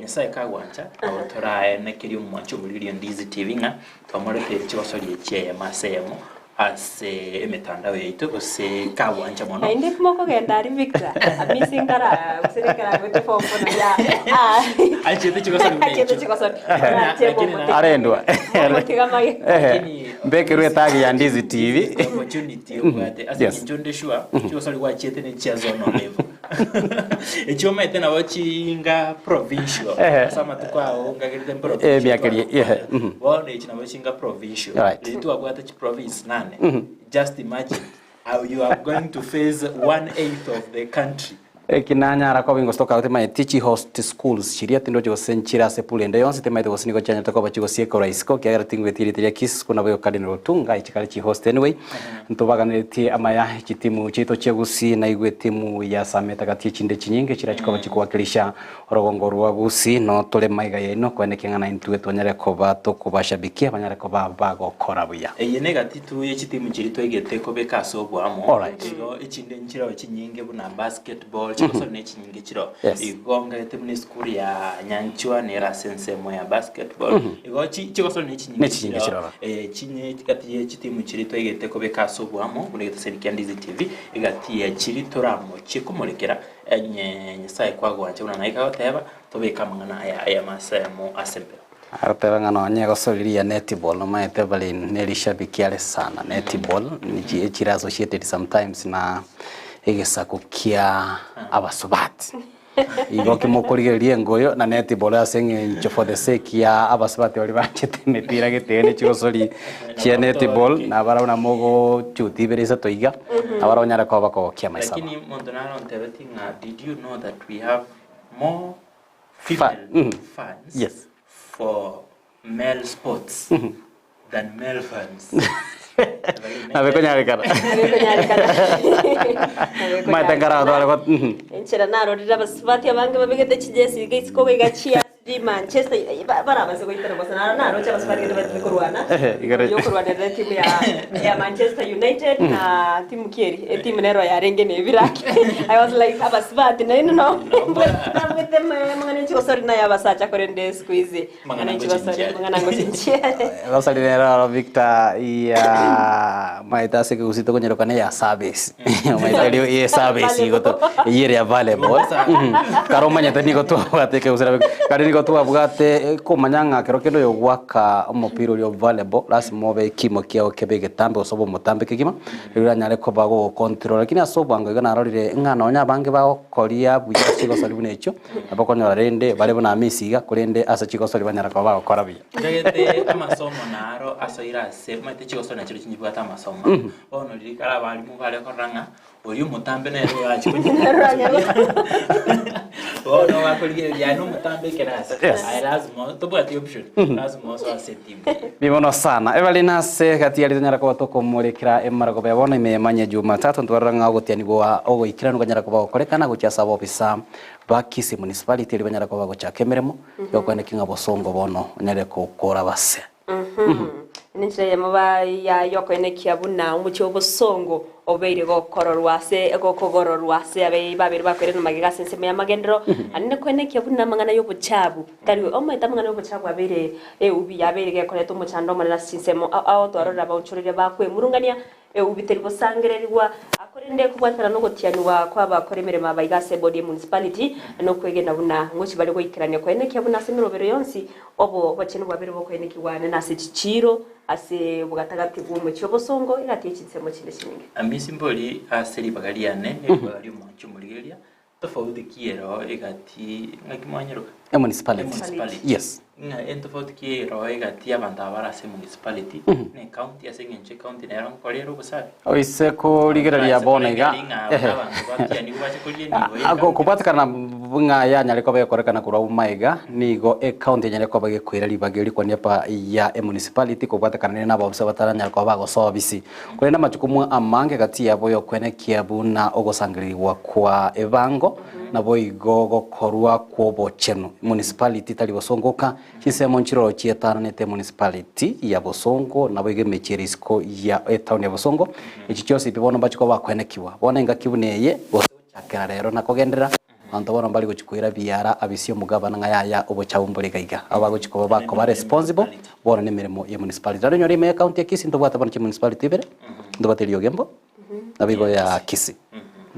Nyasaye kagwancha, nabo toraenekerie omwancho omorigereria Ndizi TV ng'a twamoreteire chigosori echi eyemo ase eyemo ase emetandao yaito gose kagwancha mono. Naende timokogenda aria Victor, Amisi nkara gose nekero agoete form four naria ah Achiete chigosori buna achiete echio. chigosori. Lakini Orache lakini momotiga. Arendwa. Momotiga mage. Ehe. Mbekerwe etag ya Ndizi TV. opportunity obwate ase Yes. eng'encho nde sure chigosori gwachiete ne chia zonal level echio omanyete nabo chinga provincial Ehe. ase amatuko ao ngagerete Eh, emiaka eria, ehe, mhm. bono echi nabo chinga provincial Right. Riria twabwate chiprovince nane just imagine how you are going to face one eighth of the country Eki nanyara koba ingo stoka timaeti chi host schools chiria tindochi gose nchire ase pool ende yonsi timaeti gose nigo chianyarete koba chigosieka oraisko ekiagera tingweti erieta ria Kisii school nabo Cardinal Otunga echi kare chi host anyway ntobaganeretie amaya chitimu chiaito chia Gusii naigwe etimu ya Sameta gati echinde chinyinge chirachi koba chikowakilisha orogongo rwa Gusii no tore maiga yaino koenekia ng'a naintwe twanyare koba tokobashabikia banyare koba bagokora buya. Eye negati tu ye chitimu chiria twaigete kobeka ase oboamo, Alright. igo echinde nchireo chinyinge buna basketball, chigosori ne chinyinge chireo. Yes. Igo ngaete buna esukuru ya Nyanchwa nere ase ensemo ya basketball, igo chi chigosori ne chinyinge Ne chinyinge chireo. chiroro. Chinye gati ye chitimu chiria twaigete kobeka ase oboamo buna egetaseni kia Ndizi TV, egati ya chiria toramochie komorekera Onye Nyasae kwagwancha buna naye kagoteba, tobeke amang'ana aya ayamo asemo ase mbeo. Agoteba ng'a nonye egosori riya netball nomaete bare ne rishabiki are sana netball nichi echire associated sometimes na egesaku kia abasubati. Igo kimokorigereria engoyo na netball ase eng'encho for the sake ya abasubati baria banchete emepira gete ne chigosori chia netball nabarabwo namogochuti ibere isato iga, nabarabwo onyare koba bakogokia maisaba. Lakini monto naro ontebeti ng'a did you know that we have more Fa- female fans for male sports than male fans? Nabo ekonyarekana. Nabo ekonyarekana. Maete nkaraba tware go. Enchera narorire abasubati abange babegete chijesi iga isiko iga chia. Manchester barabase goitana bosa naro naroche abasubati gete batime korwana Ehe, igoro- yokorwanera etimu ya ya Manchester United na timu kieri etimu nero yarenge na ebiraki I was like abasubati naino no nabwete mang'ana chigosori naye abasacha korende siku hizi Mang'ana mang'ana chigosori ngochinchia. mang'ana ngochinchia Gosori rero Victor ya maita ase kegusito konyerokana ya service maita rio ye service igoto yere available karo omanyete nigo twabwate kegusira kare nigo twabwate komanya ng'a kero kende oyo gwaka omopira oria available lazima obe ekimo kiao kebe egetambe gose obe omotambe kegima riria oranyare koba gogocontrol lakini ase obwango iga narorire ng'a nonya abange bagokoria buya ase chigosori buna echio nabo okonyora rende bare buna amisi iga korende ase chigosori banyara koba bagokora buya. Ntagete amasomo naro asoire ase omanyete chigosori nachio chinyibwate amasomo bono riria ekero abarimu bare korora ng'a oria omotambe nere orache bono bakorigereria aye na omotambe ekerasi Yes. aye lazima tobwati option lazima osoe ase etimu Bibono sana ebari nase gati yari tonyara koba tokomorekera emaragoba ya bono ime emanye Jumatatu ntwarora ng'a ogotianigwa ogoikeranu kwanyara koba gokorekana gochia ase abobisa ba Kisii Municipality eri banyara koba gochaka emeremo yokoeneki ng'a bosongo bono onyare kokora base. Nenchera eyemo ba ya yokoenekia buna omochie obosongo obeire gokororwa ase gokogororwa ase abe babere bakoirana magega ase ensemo y'amagenderero ande koenekia buna amang'ana y'obochabu tari omaete amang'ana y'obochabu abeire eubi yabeire gekoreta omochando omonene ase chinsemo ao ao twarorire abaonchoreria bakwemurungania eubi teri gosangereriwa akorende kobwatana na ogotianiwa kwa abakora emeremo aba iga ase ebodi ye municipality nokwegena buna ngochi bare goikerania koenekia buna ase emerobero yonsi obo obochenu bwabere bokoenekiwa ane nase chichiiro ase obogatagati bwa omochie obosongo egati ye chinsemo chinde chinyinge. Amisi mbori ase ribaga riane, na ribaga ri'omwanchi omorigereria, tofauti ki ero egati ng'aki mwanyeroka? E municipality. Municipality. Yes. Ng'a entofauti ki ero egati y'abanto aba bare ase municipality na ecounty ase eng'encho ecounty nero nkore ere obosafi. Oise korigereria bono iga Ng'a ehe. abanto batianigwe bache koria enibo ye Ako county. kobwatekana ng'a yanyare koba egokorekana korwa maiga nigo ecounty enyare koba egekoira ribaga erio kwania pa ya emunicipality kobwatekana nere na abaofisa bataranyare koba bagosoa obisi. Korende amachukumu amange gati yabo yokwenekia buna ogosangererigwa kwa ebango naboigo gokorwa kw'obochenu. Municipality tari bosongo oka, chinsemo nchiroro chietananete municipality ya Bosongo naboigo emechie ere isiko ya etown ya Bosongo. Echi chionsi pi bono mbachi koba bakwenekigwa. Bono engaki buna eye gose gochakera rero na kogenderera, abanto bono mbari gochi koira biara abisie omogabana ng'a yaya obochafu mbore iga iga. Abo bagochi koba bakoba responsible bono na emeremo ye municipality. Naende onyore ime ye county ya Kisii ntobwate bono chimunicipality ibere, ntobwate Riogembo naboigo ya Kisii.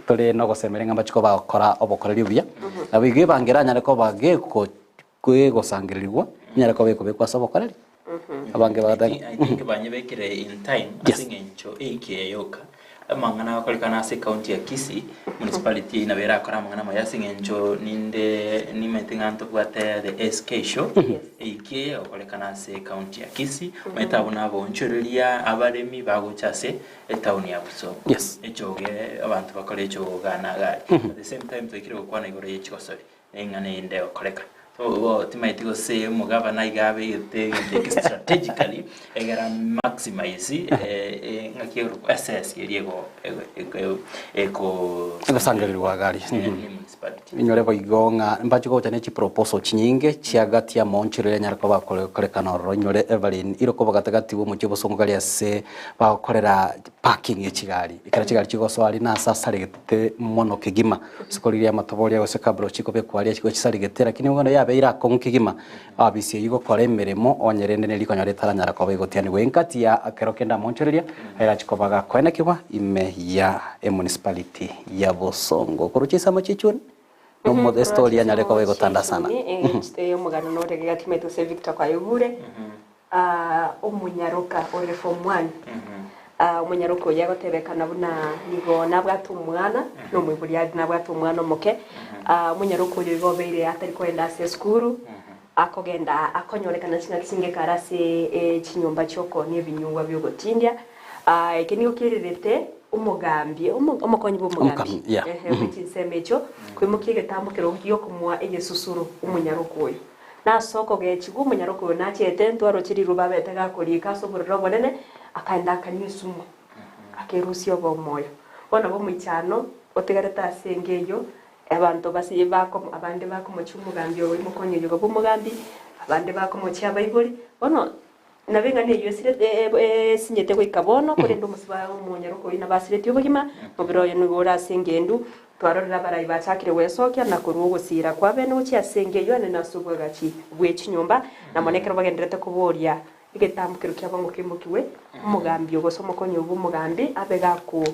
Tore nogosemeria ng'a mbachi koba bagokora obokoreri obuya, naboigo ebango eranyare koba geko gegosangererigwa, enyare koba ekobekwa ase obokoreri. Abange bagateba I think banyebekire in time ase eng'encho eiki eye yoka amang'ana agokorekana ase ecounty ya Kisii municipality eyio nabo erakore amang'ana amaya ase eng'encho ninde nimanyete ng'a ntobwate the SK show eiki eye egokorekana ase ecounty ya Kisii omanyete abwo naboonchoreria abaremi bagocha ase etown ya Bosongo Yes. echoge abanto bakore echogo iga na iga aria at the same time twaikire gokwana igoro ye chigosori na eng'ana eyende egokoreka. So igo timaeti gose omogabana iga abegete egento eke strategically egere maximize ng'aki ekorokwa access eria ego ego ego eko Egosangererigwa iga aria. Eh, ne municipality. Inyore boigo ng'a mbache gocha ne chiproposal chinyinge chiagatia amaonchorero enyare koba akorekana ororo. Inyore Evelyn irokoba gatagati bw'omochie obosongo gari ase bagokorera parking ye chigari. Ekero chigari chigosoa aria nase asaregete mono kegima. Isiko riria amatobo aria gose kabla chikobekwa aria chigo chisaregete lakini bono yabeire akong'u kegima abisi eyio gokora emeremo onye rende neri konyora etaranyara koba egotianigwa. Engati ya ekero kende amaonchoreria ayerachi koba gakoenekigwa ime ya emunicipality ya Bosongo. Korwa chisemo chichuni nomo estory yanyare koba egotanda sana. Omogano nore gatimaete gose Victor kwaigure omonyaroka ore form one omonyaroka oyo agotebekana buna nigo nabwate omwana na omoibori aria nabwate omwana omoke omonyaroka oyo igo obeire atari kogenda ase esukuru akogenda akonyorekana ching'aki chinge kare ase chinyomba chia okonia ebinyugwa bia ogotindia eke nigo kiererete omogambi omokonyi bwa omogambi bwe chinsemo echio koimokia egetambo kero gia okomoa egesusuro omonyaroka oyo nase okogechigwa omonyaroka oyo nachete ntwaroche riruba abete gakorika ase obororo obonene akaenda akanywa esumu akerusia obomoyo bono bo omoichano otigarete ase enka eywo. Abanto base bakomo abande bakomochia omogambi obo omokonyi oyo bwa omogambi, abande bakomochia abaibori. Bono nabo eng'ana eyio esirete esinyete goika bono, korende omosubao omonyaroka oyio nabo asiretie obogima, mobere oye nigo ore ase engendu. Twarorire abarai bachakire gwesokia na korua ogosiira kw'abene gochia ase enka eyio ane na ase obwagachi bwe chinyomba, na mono ekero bagendererete koboria egetambokero kiabo ng'o kemokigwe, omogambi o gose omokonyi o bw'omogambi abe gako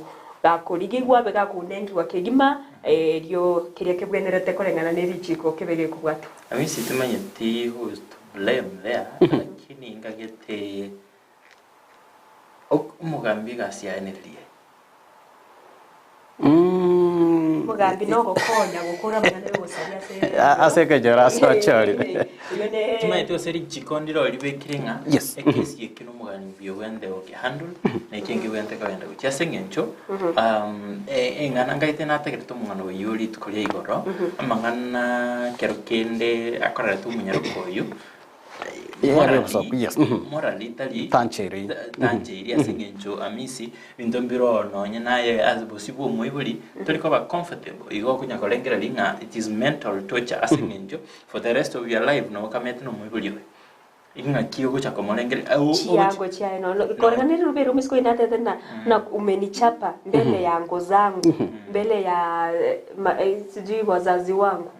gakorigigwa abe gakounengigwa kegima, erio keria kebwenerete koreng'ana ne richiiko kebe gekobwatwa. Amisi timanyeti who is to blame there lakini ngagete omogambi egasi yaye neriria. Omogambi nogokonya gokora amang'ana y'ogosaria ase Ase ekechoro ase ochorire. Timanyeti gose richiko ndiro ribekire ng'a ekesi eke nomogambi ogende gokihandle na eke nkegwente kogenda gochia ase eng'encho eng'ana ngaete nategerete omong'ana oyio rituko ria igoro, amang'ana ekero kende akorerete omonyaroka oyio Yes. Morally tari Tancheiri. Tancheiri ase eng'encho amisi binto mbiro nonye naye ase bosio bwa omoibori tori koba comfortable igo okonya korengereria ng'a it is mental torture ase eng'encho for the rest of your life nabo okamete na omoibori oye. Ing'aki ogocha komorengereria Chiango chiaye nono koreng'ana riruba eri omosike oyo natebete na na umenichapa mbele ya ngo zangu mbele ya ma sijui wazazi wangu.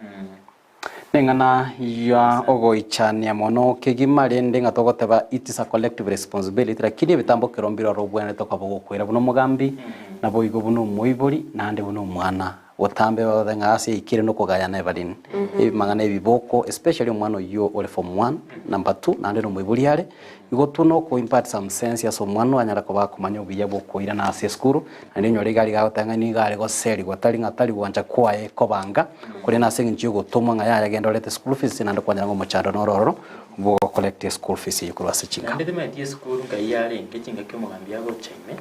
Neng'ana ya ogoichania mono kegima rende ng'a togoteba it is a collective responsibility lakini ebitambo kero mbire oro obwenerete koba ogokwera buna omogambi, naboigo buna omoibori naende buna omwana. Botambe babe ng'a ase eikire nokogayana ebarine ebimang'ana ebiboko especially omwana oyio ore form one, number two naende nomoibori are, igo tu noko impart some sense ase omwana oyo anyare koba akomanya obuya bwa okoirana ase esukuru, naende onyore iga aria gagoteba ng'a nigo are goserigwa tari ng'a tari gwancha kwaye kobanga, korende ase eng'encho ya ogotomwa ng'a yaya genda orete school fees naende kwanyora ng'a omochando noro ororo bwa ogo collect eschool fees eyio korwa ase chinka. Naende timanyeti esukuru ngai yarenge chingaki omogambi agocha ime.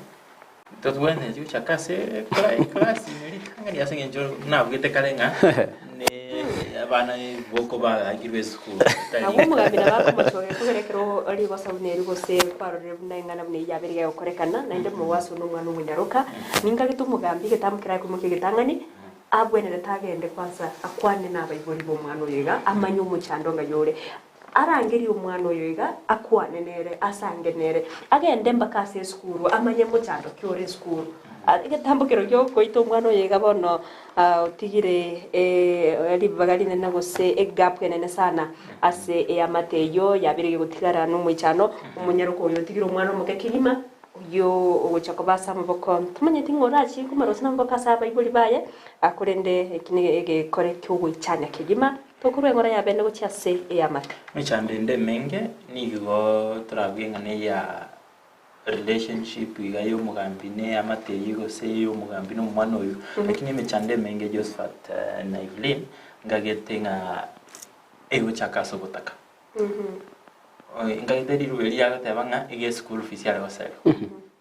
Totwenereti gochaka ase eclass ime ritang'ani ase eng'encho nabwete kare ng'a ne abana boko bagakirwe esukuru tari. Abwo omogambi nabo akomochoka ekobera ekero rigosa buna eri gose kwarorire buna eng'ana buna eyio yabeire gegokorekana, naende mowaso nomwana omonyaroka. Ninkagete omogambi egetambo kerabe koimokia egetang'ani, abwenerete agende kwansa akwane nabaibori b'omwana oyo iga, amanye omochando ng'ai ore. Arangerie omwana oyo iga, akwane nere, asange nere, agende mpaka ase esukuru, amanye mochando ki ore esukuru. Egetambo kero giokoita omwana oyo iga bono otigire ribaga rinene gose egap enene sana ase eamate eyio yabeire gegotigara nomoichano, omonyaroka oyo otigire omwana omoke kegima, oyio ogocha koba ase amaboko, tomanyeti ng'a orachie komara gose namaboko ase abaibori baye, korende eki ne egekore kiogoichania kegima. Tokorua eng'ora ya bene gochia ase eamate. Emechando ende emenge nigo torabue ng'a neya relationship iga ya omogambi na eamate eyio gose ya omogambi na omwana oyio, lakini emechando emenge Josephat na Evelyn ngagete ng'a egochaka ase obotaka. Ngagete rirube riria agoteba ng'a iga eschool fees yare goserwa,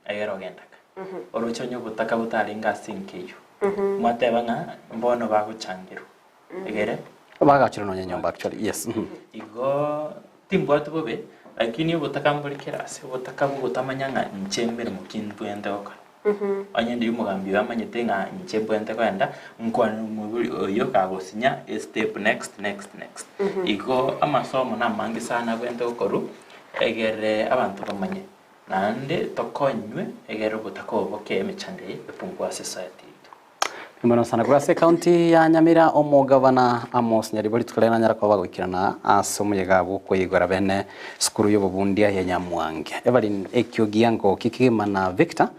egere ogenda ka. Oroche onye obotaka botarenge ase enka eyio, mwateba ng'a mbono bagochangerwa. Egere. Bagachire nonya nyomba actually, yes. Igo timbwati bobe, lakini obotaka mbore kera ase, obotaka bogotamanya ng'a inche emeremo ki mbwenerete gokora. Onye ndiria omogambi oyo amanyete ng'a inche mbwenerete kogenda, nkwane na omoibori oyio kagosinya estep next next next. Igo amasomo namange sana abwenerete gokorwa, egere abanto bamanye, naende tokonywe egere obotaka obo boke emechando eye epungwe ase society yaito. Mono sana korwa ase ekaunti ya Nyamira omogavana Amos Nyaribo rituko riria nanyara koba goikerana ase omoyega bw'okoigora bene esukuru y'obobundia ya Nyamwange. Evelyn ekio giango kikigima na Victor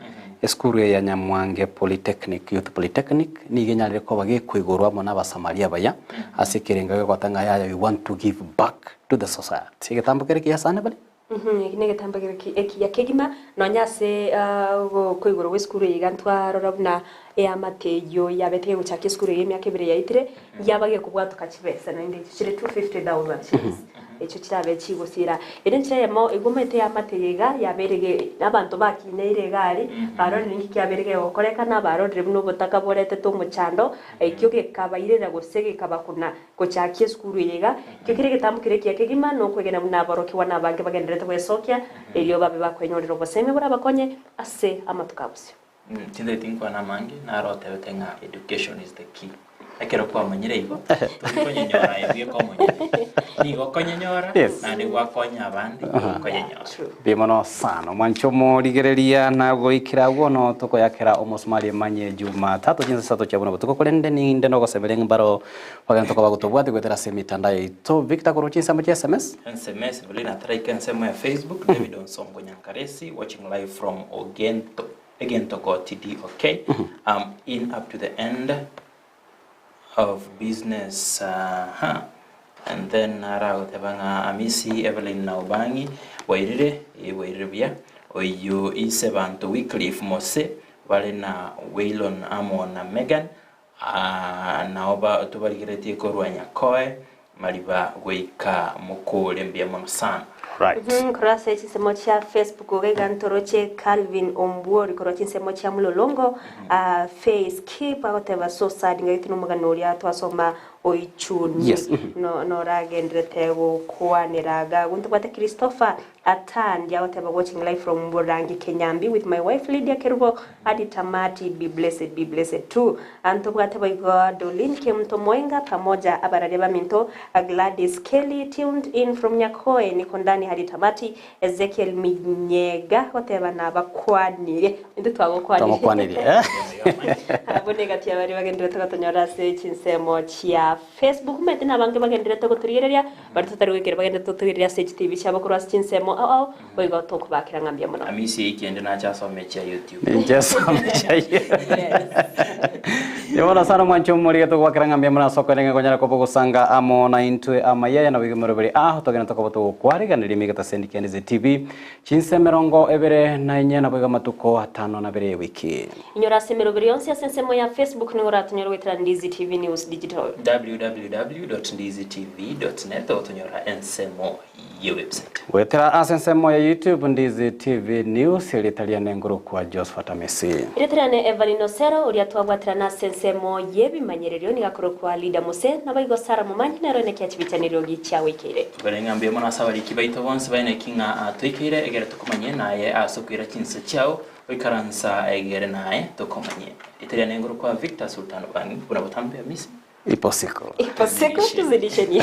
esukuru eye ya Nyamwange Polytechnic Youth Polytechnic nigo enyarire koba gekoigorwa amo n'abasamaria abaya ase ekerengo gegoteba ng'a yaya we want to give back to the society. Egetambo kere kiya sana Evelyn. Eki negetambo ekiya kegima, nonya ase okoigorwa gw'esukuru eye iga ntwarora buna eamate eyio yabete egochaka esukuru eye emiaka ebere yaetire, yaba gekobwatoka chibesa naende echio chire 250,000 shillings, echio chirabe chigosiira. Ere enchera eyemo igo omanyete eamate eye iga yabeire ge abanto bakineire iga aria, barorire ninki kiabeire gegokorekana, barorire buna obotaka boretete omochando, ekio gekabairera gose gekabakuna. Gochakia esukuru eye iga, ekio kere egetambo kere ekiya kegima, na okwegena buna aborokigwa na abange bagendererete gwesokia, erio babe bakwenyorera obosemi borabakonye ase amatuko a bosio. Tintageti nkwane amange, naro otebete ng'a education is the key. Ekero kwamanyire igo, tori konyenyora aye bweka omonyene. Nigo okonyenyora, Yes. naende gwakonya abande Aha. koyenyora. Mbuya mono sana omwancho omorigereria nagoikera agwo no tokoyakera omosumari emanye Jumatatu chinsa isato chia buna botuko korende ninde nogosemeria ng'a mbaro bagento koba gotobwati goetera ase emitandao yaito Victor korwa chinsemo chia sms. Sms Evelyn ataraika ensemo ya Facebook, David Onsongo Nyankaresi watching live from Ogento Egento TD okay am in up to the end of business aha and then aragoteba ng'a Amisi Evelyn na Obangi bwairire eh bwairire buya oyio ise banto Wycliffe Mose bare na Waylon amo na Megan Aa nao ba tobarigeretie korwa Nyakoe mariba goika mokore mbuya mono sana. Right. Korwa ase chinsemo chia Facebook iga iga ntoroche Calvin Ombuori korwa chinsemo chia Mlolongo, ah, Faye Skip agoteba so sad ng'aki nomogano oria twasoma oichuni Yes, mhm. no noragenderete gokwanera iga agwo ntobwate Christopher Atandi agoteba watching live from Burangi Kenyambi with my wife Lydia Kerubo Adi Tamati be blessed be blessed too Ntobwate boigo Dolin Kemunto Moenga pamoja abararia baminto Gladys Kelly tuned in from Nyakoe niko ndani hadi tamati Ezekiel Minyega goteba nabakwanire intwe twagokwanire Twamokwanire, eh? Abwo negati yabaria bagenderete gotonyora ase chinsemo chia Facebook omanyete nabange bagenderete gotorigereria Baria totari goikera bagende totoirerie ase chitibi chiabo korwa ase chinsemo ao ao, boigo tokobakera ng'a mbuya mono. Amisi eyio kende nache asome chia YouTube. Ninche asome chia Mbuya mono sana omwanchi omorige togwakera ng'a mbuya mono ase okoerenga konyara koba ogosanga amo naintwe amaya aya nabo igoro bire aa togende tokoba togokwariganeria emegeta ase Endikendize TV chinsa emerongo ebere na inye nabo igo amatuko atano na abere ewiki. Inyora ase emeroberi yonsi ase ensemo ya Facebook nigo oratonyore goetera Ndizi TV News Digital. www.ndizitv.net ogotonyora ensemo ye website. Goetera ase ensemo ya YouTube Ndizi TV News erieta riane ngorokwa Josphat Amisi. Erieta riane Evelyn Osero oria twabwaterana ase ensemo y'ebimanyererio nigo akorokwa Leader Mose naboigo Sarah Momanyi nero ene kia chibichanero gichiagoikeire. Tokore ng'a mbuya mono ase abariki baito bonsi baeneki ng'a toikeire egere tokomanye naye ase okoira chinsa chiao Goikaransa egere naye tokomanye. Rieta riane ngorokwa Victor Sultan Obangi buna botambe Amisi. Ipo siku. Ipo siku tuzidisheni.